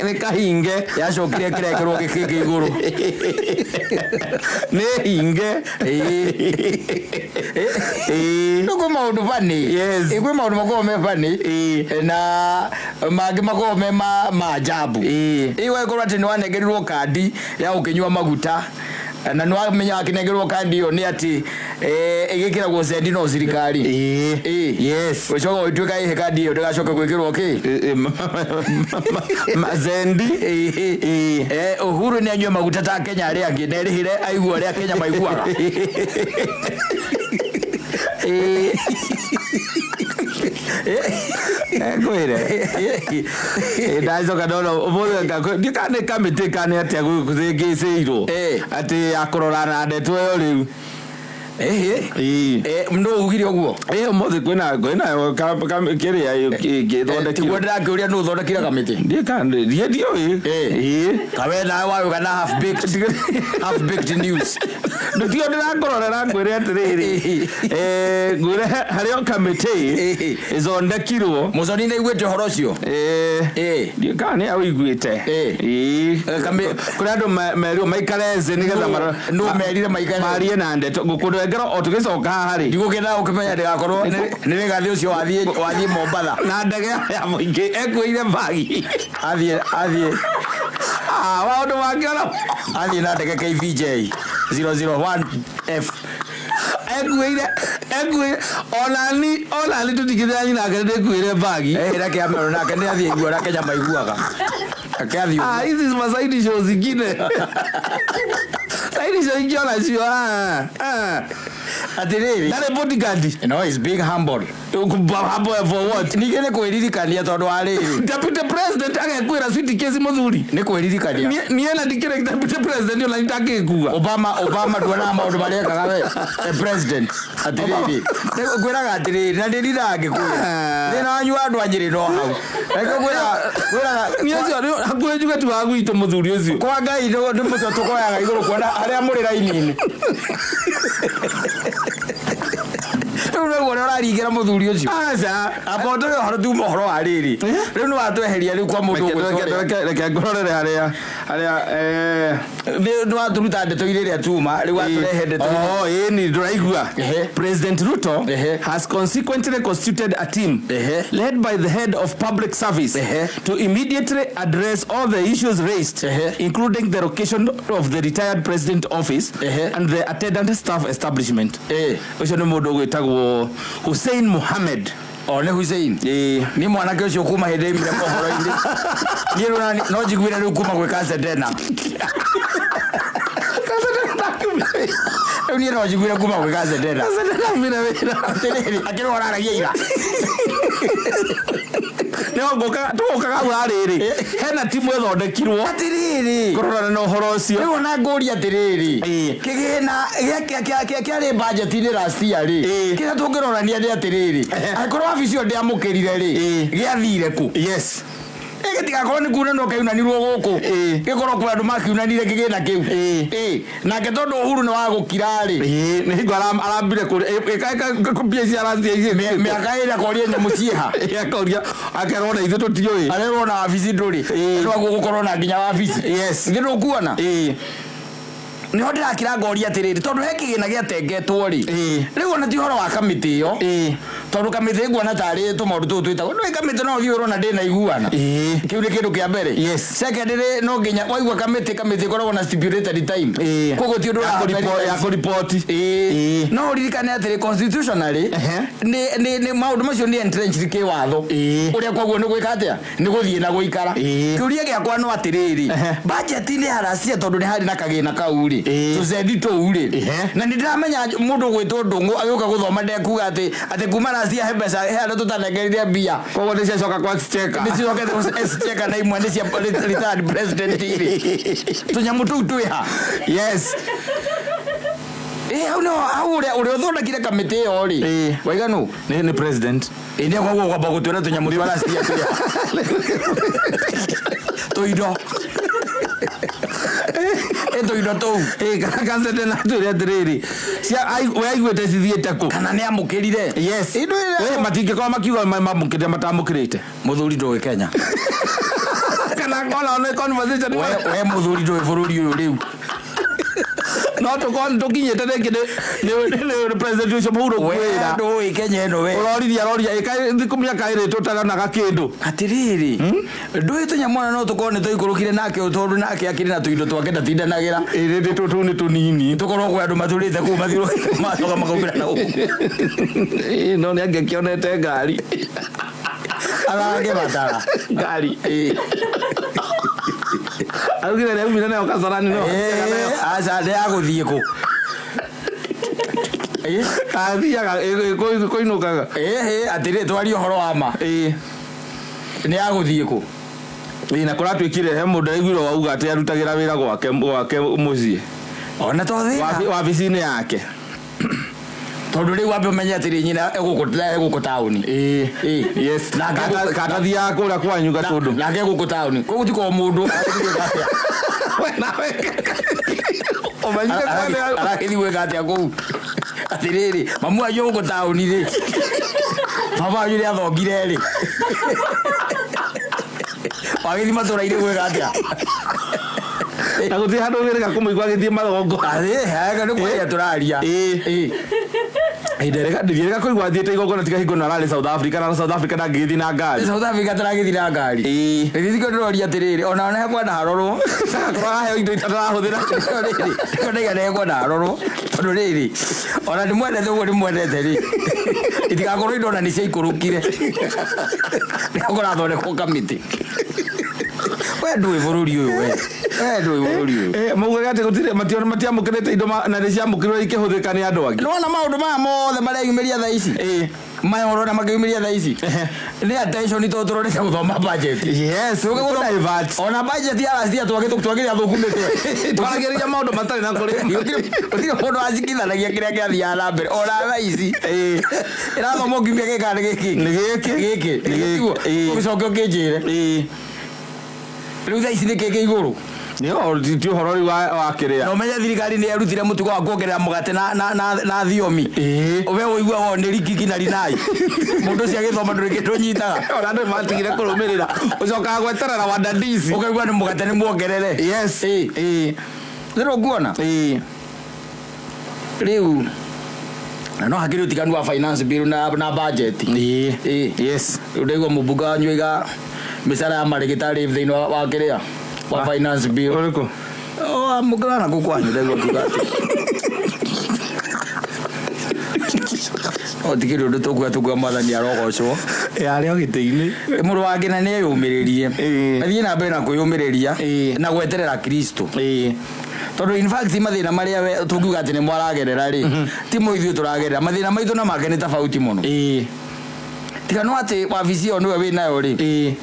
Nĩ kahinge. Yacokire ĩkĩrekerwo gĩkĩngĩ igũrũ. Nĩ hinge. Ĩĩ. Rĩu kwĩ maũndũ bani. Yes. Kwĩ maũndũ makoragwo me bani Ĩĩ. Na mangĩ makoragwo me ma ajabu. Ĩĩ. Ĩĩ, ũgagĩkorwo atĩ nĩ wanengerirwo kandi ya gũkĩnyua maguta, na nĩ wamenya wakĩnengerwo kandi ĩyo nĩ atĩ ĩgĩkĩragwo cendi no thirikari. Ĩĩ. Ĩĩ. Yes. Ũcoka ũgĩtuĩka ĩhe kandi ĩyo ndĩgacoke gwĩkĩrwo kĩ? Mazendi. Ĩĩ. Uhuru nĩ anyue maguta ta Kenya arĩa angĩ na erĩhĩre aigua ũrĩa Kenya maiguaga. Ĩĩ. Ngwĩre ndacoka ndona ũmũthĩ ndiũĩ nĩ kamĩtĩ kana nĩ atĩa gũthĩngĩcĩirwo atĩ ya kũrora na ndeto ĩyo rĩu. Ĩhĩ. Ĩĩ. Nũ ugire ũguo? Ĩ, ũmũthĩ kwĩna kĩrĩa Tiguo. gĩthondekirwo. Ndĩrakĩũria nũ ũthondekire kamĩtĩ. Ndiũĩ kana ndiĩ ndiũĩ. Ĩĩ. Kawe nawe wauga na half baked news. Ndũtio ndĩrakũrorera ngwĩre atĩrĩrĩ, ngwĩre harĩ o kamĩtĩ ĩthondekirwo. Mũconi nĩ aiguĩte ũhoro ũcio? Ndiũĩ kana nĩ awĩiguĩte. Ĩĩ. Kũrĩ andũ merirwo maikare thĩ nĩgetha Nũ merire maikare? Marie na ndeto ngũkũnengera o tũgĩcoka haha rĩ. Ndigũkĩenda gũkĩmenya ndĩgakorwo nĩ rĩgathĩ ũcio wathiĩ Mombatha. Na ndege ya mũingĩ ekuĩire bagi. Athiĩ Ah, maũndũ mangĩ ona athiĩ na ndege KVJ 001F. Ekuĩire onani tũtingĩthira nyina nake ndĩkuĩre bagi. Reke amero nake nĩ athiĩ igua ũrĩa Kenya maiguaga. Reke athiĩ Ah, ũguo. hizi masaidi show zingine, saidi show ingĩ onacio, ah, ah. Atĩrĩrĩ. Ndarĩ bodyguard. No, is being humble. Hapo for what? Ningĩ nĩ kwĩririkania tondũ wa rĩrĩ. Deputy president agekuĩra suitcase, mũthuri. Nĩ kwĩririkania. Niĩ na ndikĩrĩ deputy president ona ndangĩkua. Obama nduonaga maũndũ marĩa ekaga we the president. Atĩrĩrĩ, ngwĩraga atĩrĩrĩ, na ndĩriraga ngĩkwĩra. Ah. Thĩna wanyu wa andũ a Nyĩrĩ no hau. Reke ngwĩraga Niĩ ũcio hakuhĩ njuge tu wa gwitũ mũthuri ũcio. Kwa Ngai nĩ mũtwe tũkoyaga igũrũ kuona harĩa mũrĩ raini-inĩ. Rĩu nĩguo ũrĩa ũraringĩra mũthuri ũcio. Aca. Amba ũtũhe ũhoro, tuma ũhoro wa rĩrĩ. Rĩu nĩ watweheria rĩu kwa mũndũ Reke- ũgwĩtwo reke- ũrĩa. reke ngũrorere harĩa Nĩ watũruta ndeto-inĩ ĩrĩa tuma rĩu watũrehe ndeto. Oh, ĩni ndũraigua. President Ruto has consequently constituted a team led by the head of public service to immediately address all the issues raised, including the location of the retired president office and the attendant staff establishment. Ũcio nĩ mũndũ ũgwĩtagwo Hussein Mohammed. O nĩ Hussein. Ĩĩ. Nĩ mwanake ũcio kuma hĩndĩ ĩmire mohoro-inĩ. Niĩ rĩu no njiguire rĩu kuma gwĩ Kasedena. Rĩu niĩ no njiguire kuma gwĩ Kasedena. Kasedena wĩra. Atĩrĩrĩ, akĩrwo araragia ira. Tũgũkaga hau harĩrĩ hena timu ĩthondekirwo Atĩrĩrĩ, kũrorana na ũhoro ũcio. Rĩu ona ngũria atĩrĩrĩ, kĩgĩna kĩarĩ budget-inĩ last year rĩ, kĩrĩa tũngĩrorania nĩ atĩrĩrĩ, angĩkorwo wabici ĩyo ndĩamũkĩrire rĩ, gĩathire kũ? Gĩtigakorwo nĩ kunanwo kĩunanirwo gũkũ. Gĩkorwo kwĩ andũ makiunanire kĩgĩna kĩu. Nake tondũ Uhuru nĩ wa gũkira rĩ, Ĩĩ, nĩ hingo arambire kũrĩa mbia ici aracia. Mĩaka ĩrĩ akoria nyamũ ciĩha. Akoria, akerwo na ithuĩ tũtiũĩ. Arerwo na wabici ndũrĩ. Nĩwaguo gũkorwo na nginya wabici. Githĩ ndũkuona? Nĩho ndĩrakĩra ngoria atĩrĩrĩ, tondũ he kĩgĩna gĩatengetwo rĩ, rĩu ona ti ũhoro wa kamĩtĩ ĩyo, tondũ kamĩtĩ nguona tarĩ tũmaũndũ tũtũ twĩtagwo nĩ kamĩtĩ no ũthiĩ ũrona ndĩnaiguana. Kĩu nĩ kĩndũ kĩa mbere. Second rĩ, no nginya waigua kamĩtĩ ĩkoragwo na stipulated time. Koguo ti ũndũ Ya ũrahappen. Ya kũripoti. No ũririkane atĩrĩ, constitutionally nĩ maũndũ macio nĩ entrenched kĩwatho, ũrĩa koguo nĩ gwĩka atĩa, nĩ gũthiĩ na gũikara. Kĩũria gĩakwa no atĩrĩrĩ, budget-inĩ ya last year, tondũ nĩ harĩ na kagĩna kau rĩ, tũcendi tũu rĩ, na nĩ ndĩramenya mũndũ ũgwĩtwo Ndũng'ũ agĩũka gũthoma ndekuga atĩ kuma last year he mbeca, he arĩa tũtanengerire mbia. Koguo nĩ ciacoka kwa exchequer. Nĩ cicokete exchequer, na imwe nĩ cia retired president rĩ, tũnyamũ tũu twĩha? Ĩ, hau nĩho hau ũrĩa ũthondekire kamĩtĩ ĩyo rĩ, waiganu. Nĩ president. Ĩ, nĩ koguo kwamba gũtwĩra tũnyamũ twa last year twĩha, tũindo. Ĩ tũindo tũu. Ĩ, kana kasende na twĩre atĩrĩrĩ, we aiguĩte cithiĩte kũ? Kana nĩ amũkĩrire. Yes. Indo iria- Ĩ, matingĩkorwo makiuga mamũkĩrire matamũkĩrĩte. Mũthuri ndũĩ Kenya. Kana kona nĩ conversation. We mũthuri ndũĩ bũrũri ũyũ rĩu. No tũkorwo tũkinyĩte rĩngĩ nĩ president ũcio mũhuro We kwĩra ndũĩ Kenya ĩno we. ũroririe aroria ĩka mĩaka ĩrĩ tũtaronaga kĩndũ. Atirĩrĩ, ndũĩ tũnyamwana no tũkorwo nĩ tũikũrũkire nake ũyũ, tondũ nake akĩrĩ na tũindo twake ndatindanagĩra. Ĩrĩ tũtũ nĩ tũnini. Tũkorwo kwĩ andũ matũrĩte kũu mathiũrũrũkĩte macoka makaumĩra na gũkũ. Ĩ, no nĩ angĩakĩonete ngari. Arangĩbatara ngari. Ĩ. Augire nĩ aumire nayo Kasarani no. Ĩ, aca nĩ agũthiĩ kũ? Ĩ? Athiaga kũinũkaga. Ĩ, atĩrĩ, twarie ũhoro wa ma. Ĩ. Nĩ agũthiĩ kũ? Ĩ, na kũratuĩkire he mũndũ aiguire wauga atĩ arutagĩra wĩra gwake mũciĩ. Ona to thĩna. Wabici-inĩ yake. Tondũ rĩu wambe ũmenye atĩrĩ, nyina egũkũ taũni. Ĩ. Ĩ. Yes. Nake Katathiaga kũrĩa kwanyu Gatũndũ. Nake gũkũ taũni koguo ti kwa mũndũ. We nawe. Ũmenyire kwene. Aragĩthiĩ gwĩka atĩa kũu? Atĩrĩrĩ, mamu wanyu gũkũ taũni rĩ, baba wanyu nĩ athongire rĩ, wagĩthiĩ matũra-inĩ gwĩka atĩa? Na gũtirĩ handũ ũngĩrega kũmũigua agĩthiĩ magongo. Nĩ kwaria tũraria. Ĩ. Ĩ. Ndĩrĩga kũigua athiĩte igongona tiga hingo ĩno ararĩ South Africa, na South Africa ndangĩgĩthiĩ na ngari. South Africa tũragĩthiĩ na ngari. Ĩ. Rĩrĩ ndĩroria atĩrĩrĩ, ona hekwa harorwo. Akorwo araheo indo itarahũthĩra. Rĩrĩ ndaiga hekwa harorwo, tondũ rĩrĩ, ona ndĩmwendete ũguo ndĩmwendete rĩ, itigakorwo indo ona nĩ ciaikũrũkire nĩho kũrathondekwo kamĩtĩ. We ndũĩ bũrũri ũyũ, we ndũĩ bũrũri ũyũ. Ĩ, maugaga atĩ gũtirĩ matiamũkĩrĩte indo na nĩ ciamũkĩrirwo ikĩhũthĩka nĩ andũ angĩ. Nĩwona maũndũ maya mothe mareyumĩria thaa ici? Ĩ. Maya ũrona makĩyumĩria thaa ici nĩ attention, tondũ tũrorete gũthoma budget. Yes. Divert. Ona budget ya last year twagĩrĩa thũku mĩtwe. Twaragĩrĩria maũndũ matarĩ na kũrĩ. Gũtirĩ mũndũ wacikithanagia kĩrĩa kĩrathiaga na mbere ona thaa ici. Ĩ. Ĩrathomwo kiumia gĩkĩ kana nĩ gĩkĩ? Nĩ gĩkĩ. Gĩkĩ. Nĩ gĩkĩ. Ĩ. Ũgĩcoke ũkĩnjĩre. Ĩ. Rĩu thaa ici nĩ kĩ kĩ igũrũ? Nĩ ti ũhoro rĩu wa kĩrĩa. Na ũmenye thirikari nĩ yarutire mũtugo wa kuongerera mũgate na thiomi. Ĩ. We ũiguaga o nĩ rikiki na rinai, mũndũ ũcio agĩthoma ndũrĩ kĩndũ ũnyitaga. Ona andũ matigire kũrũmĩrĩra, ũcokaga gweterera wadadisi. Ũkaigua nĩ mũgate nĩ muongerere. Yes. Ĩ. Ĩ. Rĩrĩ ũkuona Ĩ. rĩu na no hakĩrĩ ũtiganu wa finance bill na budget. Ĩ. Ĩ. Yes. Rĩu ndaigua mũmbunge wanyu aiga mĩcara ya marĩgĩtarĩ thĩinĩ wa kĩrĩa wa finance bill. Ũrĩkũ? Mũkĩra na kũu kwanyu, ndaigua akiuga atĩ o tikĩrĩ ũndũ tũkuga mwathani arogocwo. Arĩ o gĩtĩ-inĩ. Mũrũ wa ngina nĩ eyũmĩrĩrie. Ĩ. Athiĩ na mbere na kwĩyũmĩrĩria Ĩ. na gweterera Kristo, Ĩ. tondũ in fact mathĩna marĩa we tũngiuga atĩ nĩ mwaragerera rĩ, ti mo ithuĩ tũragerera. Mathĩna maitũ na make nĩ tofauti mũno. Ĩ. Tiga no atĩ wabici ĩyo nĩwe wĩ nayo rĩ. Ĩ.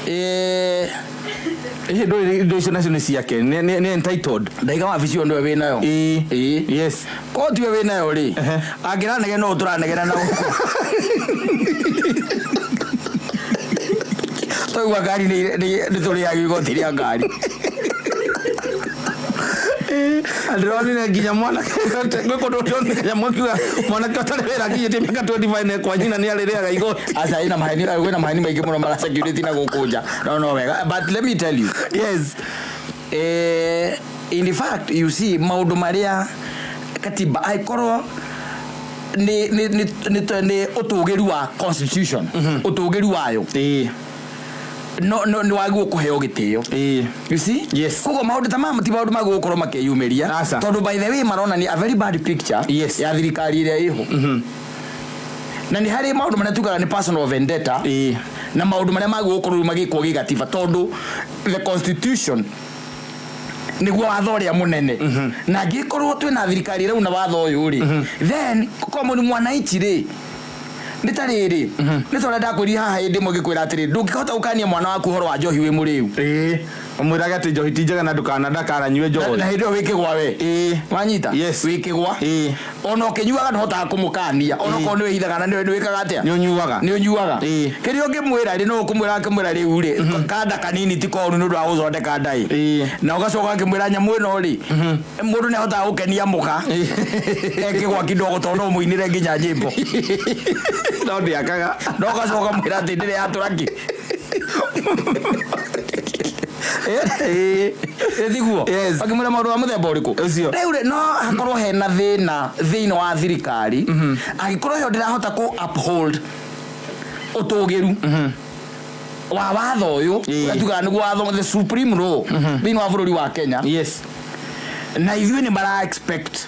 Ĩ. Ĩ, indo icio nacio nĩ ciake, nĩ entitled. Ndaiga wabici ĩyo nĩwe wĩ nayo. Ĩ. Ĩ. Yes. Korwo tiwe wĩ nayo rĩ, Ehe. angĩranegena ũũ tũranegena na gũkũ twaigua ngari nĩ tũrĩagio igoti rĩa ngari. Ndĩronire nginya mwanake gwĩ kũndũ ndĩronire nginya mwakiuga mwanake ũtarĩ wĩra akinyĩtie mĩaka 25 na kwa nyina nĩ arĩrĩaga igoti. Aca, ina maheni, kwĩna maheni maingĩ mũno marasecurity na gũkũ nja, no wega, but let me tell you, Yes. In fact, you see, maũndũ marĩa katiba angĩkorwo nĩ ũtũgĩru wa constitution, ũtũgĩru wayo, Ĩ. no nĩ wagĩrĩirwo kũheo gĩtĩo. Ĩ. You see? Yes. Koguo maũndũ ta maya ti maũndũ magĩrĩirwo gũkorwo makĩyumĩria, Aca. tondũ by the way maronania a very bad picture Yes. ya thirikari ĩrĩa ĩho, na nĩ harĩ maũndũ marĩa tugaga nĩ personal vendetta Ĩ. na maũndũ marĩa magĩrĩirwo gũkorwo rĩu magĩkwo gĩgatiba, tondũ the constitution nĩguo watho ũrĩa mũnene, na angĩkorwo twĩna thirikari ĩrauna watho ũyũ rĩ, then common mwananchi rĩ, nĩ ta rĩrĩ, nĩ ta ũrĩa ndakwĩrire haha hĩndĩ ĩmwe ngĩkwĩra atĩrĩ, ndũngĩhota gũkania mwana waku ũhoro wa njohi wĩ mũrĩu. Ĩ. Ũmwĩrage atĩ njohi ti njega na ndũkana ndakananyue njohi. Na hĩndĩ ĩyo wĩkĩgwa we. Ĩĩ. Wanyita? Yes. Wĩkĩgwa. Ĩĩ. Ona ũkĩnyuaga ndũhotaga kũmũkania. Ona okorwo nĩ wĩhithaga na nĩ wĩkaga atĩa? Nĩ ũnyuaga. Nĩ ũnyuaga. Ĩĩ. Kĩrĩa ũngĩmwĩra rĩ, no ũkũmwĩra akĩmwĩra rĩu rĩ, kanda kanini ti koru nĩ ũndũ wa gũthondeka nda ĩ. Ĩĩ. Na ũgacoka ũkĩmwĩra nyamũ ĩno rĩ, mũndũ nĩ ahotaga gũkenia mũka ekĩgwa kidogo tondũ no ũmũinĩre nginya nyĩmbo. No ndĩakaga. No ũgacoka ũkamwĩra atĩ ndĩrĩ yatũra kĩ. Ĩĩ. Tiguo? Yes. Akĩmwĩra maũndũ ma mũthemba ũrĩkũ? Ũcio. Rĩu rĩ, no hakorwo hena thĩna thĩinĩ wa thirikari angĩkorwo ĩyo ndĩrahota kũ uphold ũtũgĩru wa watho ũyũ Ĩĩ. ũrĩa tugaga nĩguo watho the supreme law thĩinĩ wa bũrũri wa Kenya Yes. na ithuĩ nĩ mara expect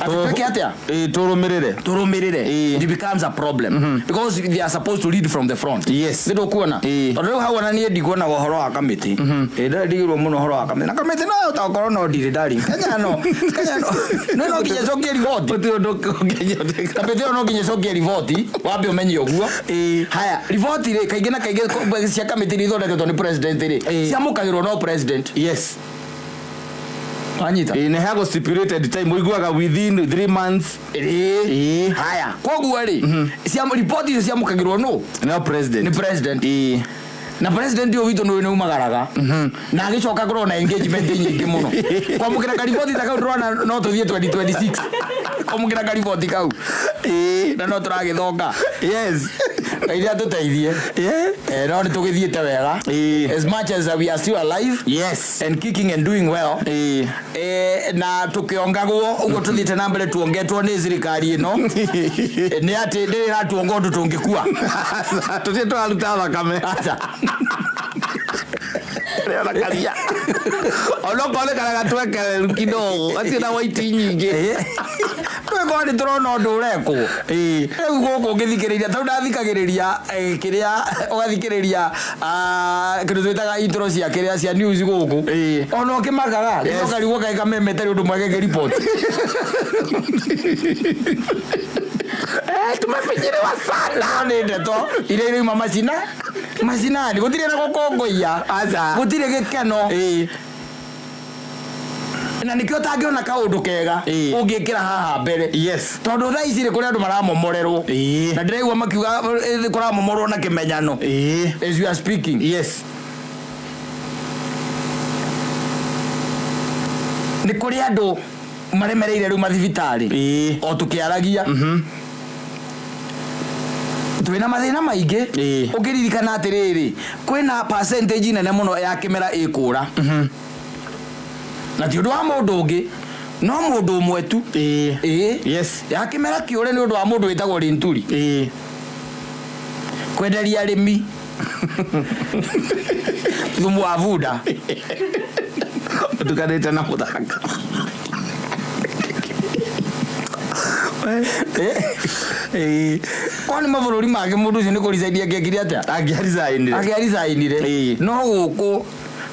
atĩ twĩke atĩa? Ĩĩ, tũrũmĩrĩre. Tũrũmĩrĩre. Ĩĩ. It becomes a problem because they are supposed to lead from the front. Yes. Nĩ ndũkuona? Ĩĩ. Tondũ rĩu hau ona niĩ ndikuonaga ũhoro wa kamĩtĩ. Ĩĩ, ndĩrĩ ndigirwo mũno ũhoro wa kamĩtĩ na kamĩtĩ no tokorwo no ndirĩ ndari Kenya no Kenya no no no nginya ĩcokie riboti. Gũtirĩ ũndũ ũngĩnyoteka. Kamĩtĩ ĩyo no nginya ĩcokie riboti wambe ũmenye ũguo. Ĩĩ. Haya, riboti rĩ, kaingĩ na kaingĩ cia kamĩtĩ iria ithondeketwo nĩ president rĩ, Ĩĩ. ciamũkagĩrwo no president. Yes. Wanyita? Ĩĩ, nĩ heagwo stipulated time ũiguaga within 3 months. Ĩĩ. Ĩĩ. Haya, koguo rĩ, riboti icio ciamũkagĩrwo nũ? No president. Nĩ president. Ĩĩ. Na president ũyũ witũ nĩ nĩ umagaraga na agĩcoka kũrona na engagement nyingĩ mũno kwamũkĩra kariboti ta kau ndĩrona no tũthiĩ 2026 kwamũkĩra kariboti kau. Ĩĩ. Na no tũragĩthonga. Yes. Ngai nĩ atũteithie. Yeah. No nĩ tũgĩthiĩte wega. Ĩĩ. As much as we are still alive and kicking and doing well. Ĩĩ. Na tũkĩongagwo ũguo tũthiĩte na mbere tuongetwo nĩ thirikari ĩno. Nĩ atĩ ndĩrĩ ĩratuonga ũndũ tũngĩkua. Tũtirĩ tũraruta thakame. Aca. Rĩona karia. Onokorwo nĩ karĩa gatwekereru kidogo gatirĩ na waiti nyingĩ. Twĩkorwo nĩ tũrona ũndũ ũrekwo. Ĩĩ. Rĩu gũkũ ũngĩthikĩrĩria tondũ ndathikagĩrĩria kĩrĩa ũgathikĩrĩria kĩndũ twĩtaga intro cia kĩrĩa cia news gũkũ. Ĩĩ. Ona ũkĩmakaga Yes. ũkarigwo kaĩ kameme tarĩ ũndũ mwega ripoti. Tumefinyiriwa sana. No nĩ ndeto iria irauma macina macinani gũtirĩ na gũkũngũiya. Aca. Gũtirĩ gĩkeno. Ĩĩ. Na nĩkĩo ũtangĩona kaũndũ kega Ĩĩ. ũngĩkĩra haha mbere. Yes. Tondũ thaa ici rĩ, kũrĩ andũ maramomorerwo. Ĩĩ. Na ndĩraigua makiuga kũramomorwo na kĩmenyano. Ĩĩ. As you are speaking. Yes. Nĩ kũrĩ andũ maremereire rĩu mathibitarĩ. Ĩĩ. O tũkĩaragia. Twĩna mathĩna maingĩ. Ĩĩ. Ũngĩririkana atĩrĩrĩ, kwĩna percentage nene mũno ya kĩmera ĩkũra. Na ti ũndũ wa mũndũ ũngĩ, no mũndũ ũmwe tu. Ĩĩ. Ĩĩ. Yes. Ya kĩmera kĩũre nĩ ũndũ wa mũndũ wĩtagwo Linturi. Ĩĩ. Kwenderia arĩmi thumu wa bunda. Ũtukanĩte na mũthanga. Ĩĩ. Korwo nĩ mabũrũri mangĩ mũndũ ũcio nĩ kũricaini angĩekire atĩa? Angĩaricainire. Angĩaricainire. Ĩĩ. No gũkũ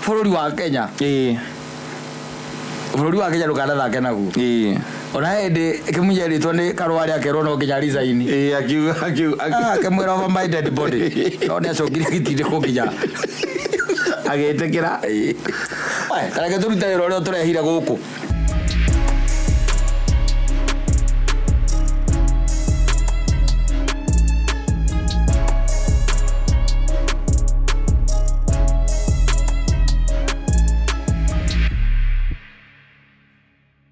bũrũri wa Kenya, Ĩĩ. bũrũri wa Kenya ndũkanathake naguo. Ĩĩ. Ona hĩndĩ kĩmunye rĩtwa nĩ Karũa akerwo no nginya resign. Ĩĩ, akiuga akiuga Akĩmwĩra over my dead body. No nĩ acokire agĩtindĩkwo nginya agĩtĩkĩra. Ĩĩ. Tareke tũrute wĩra ũrĩa ũtũrehire gũkũ.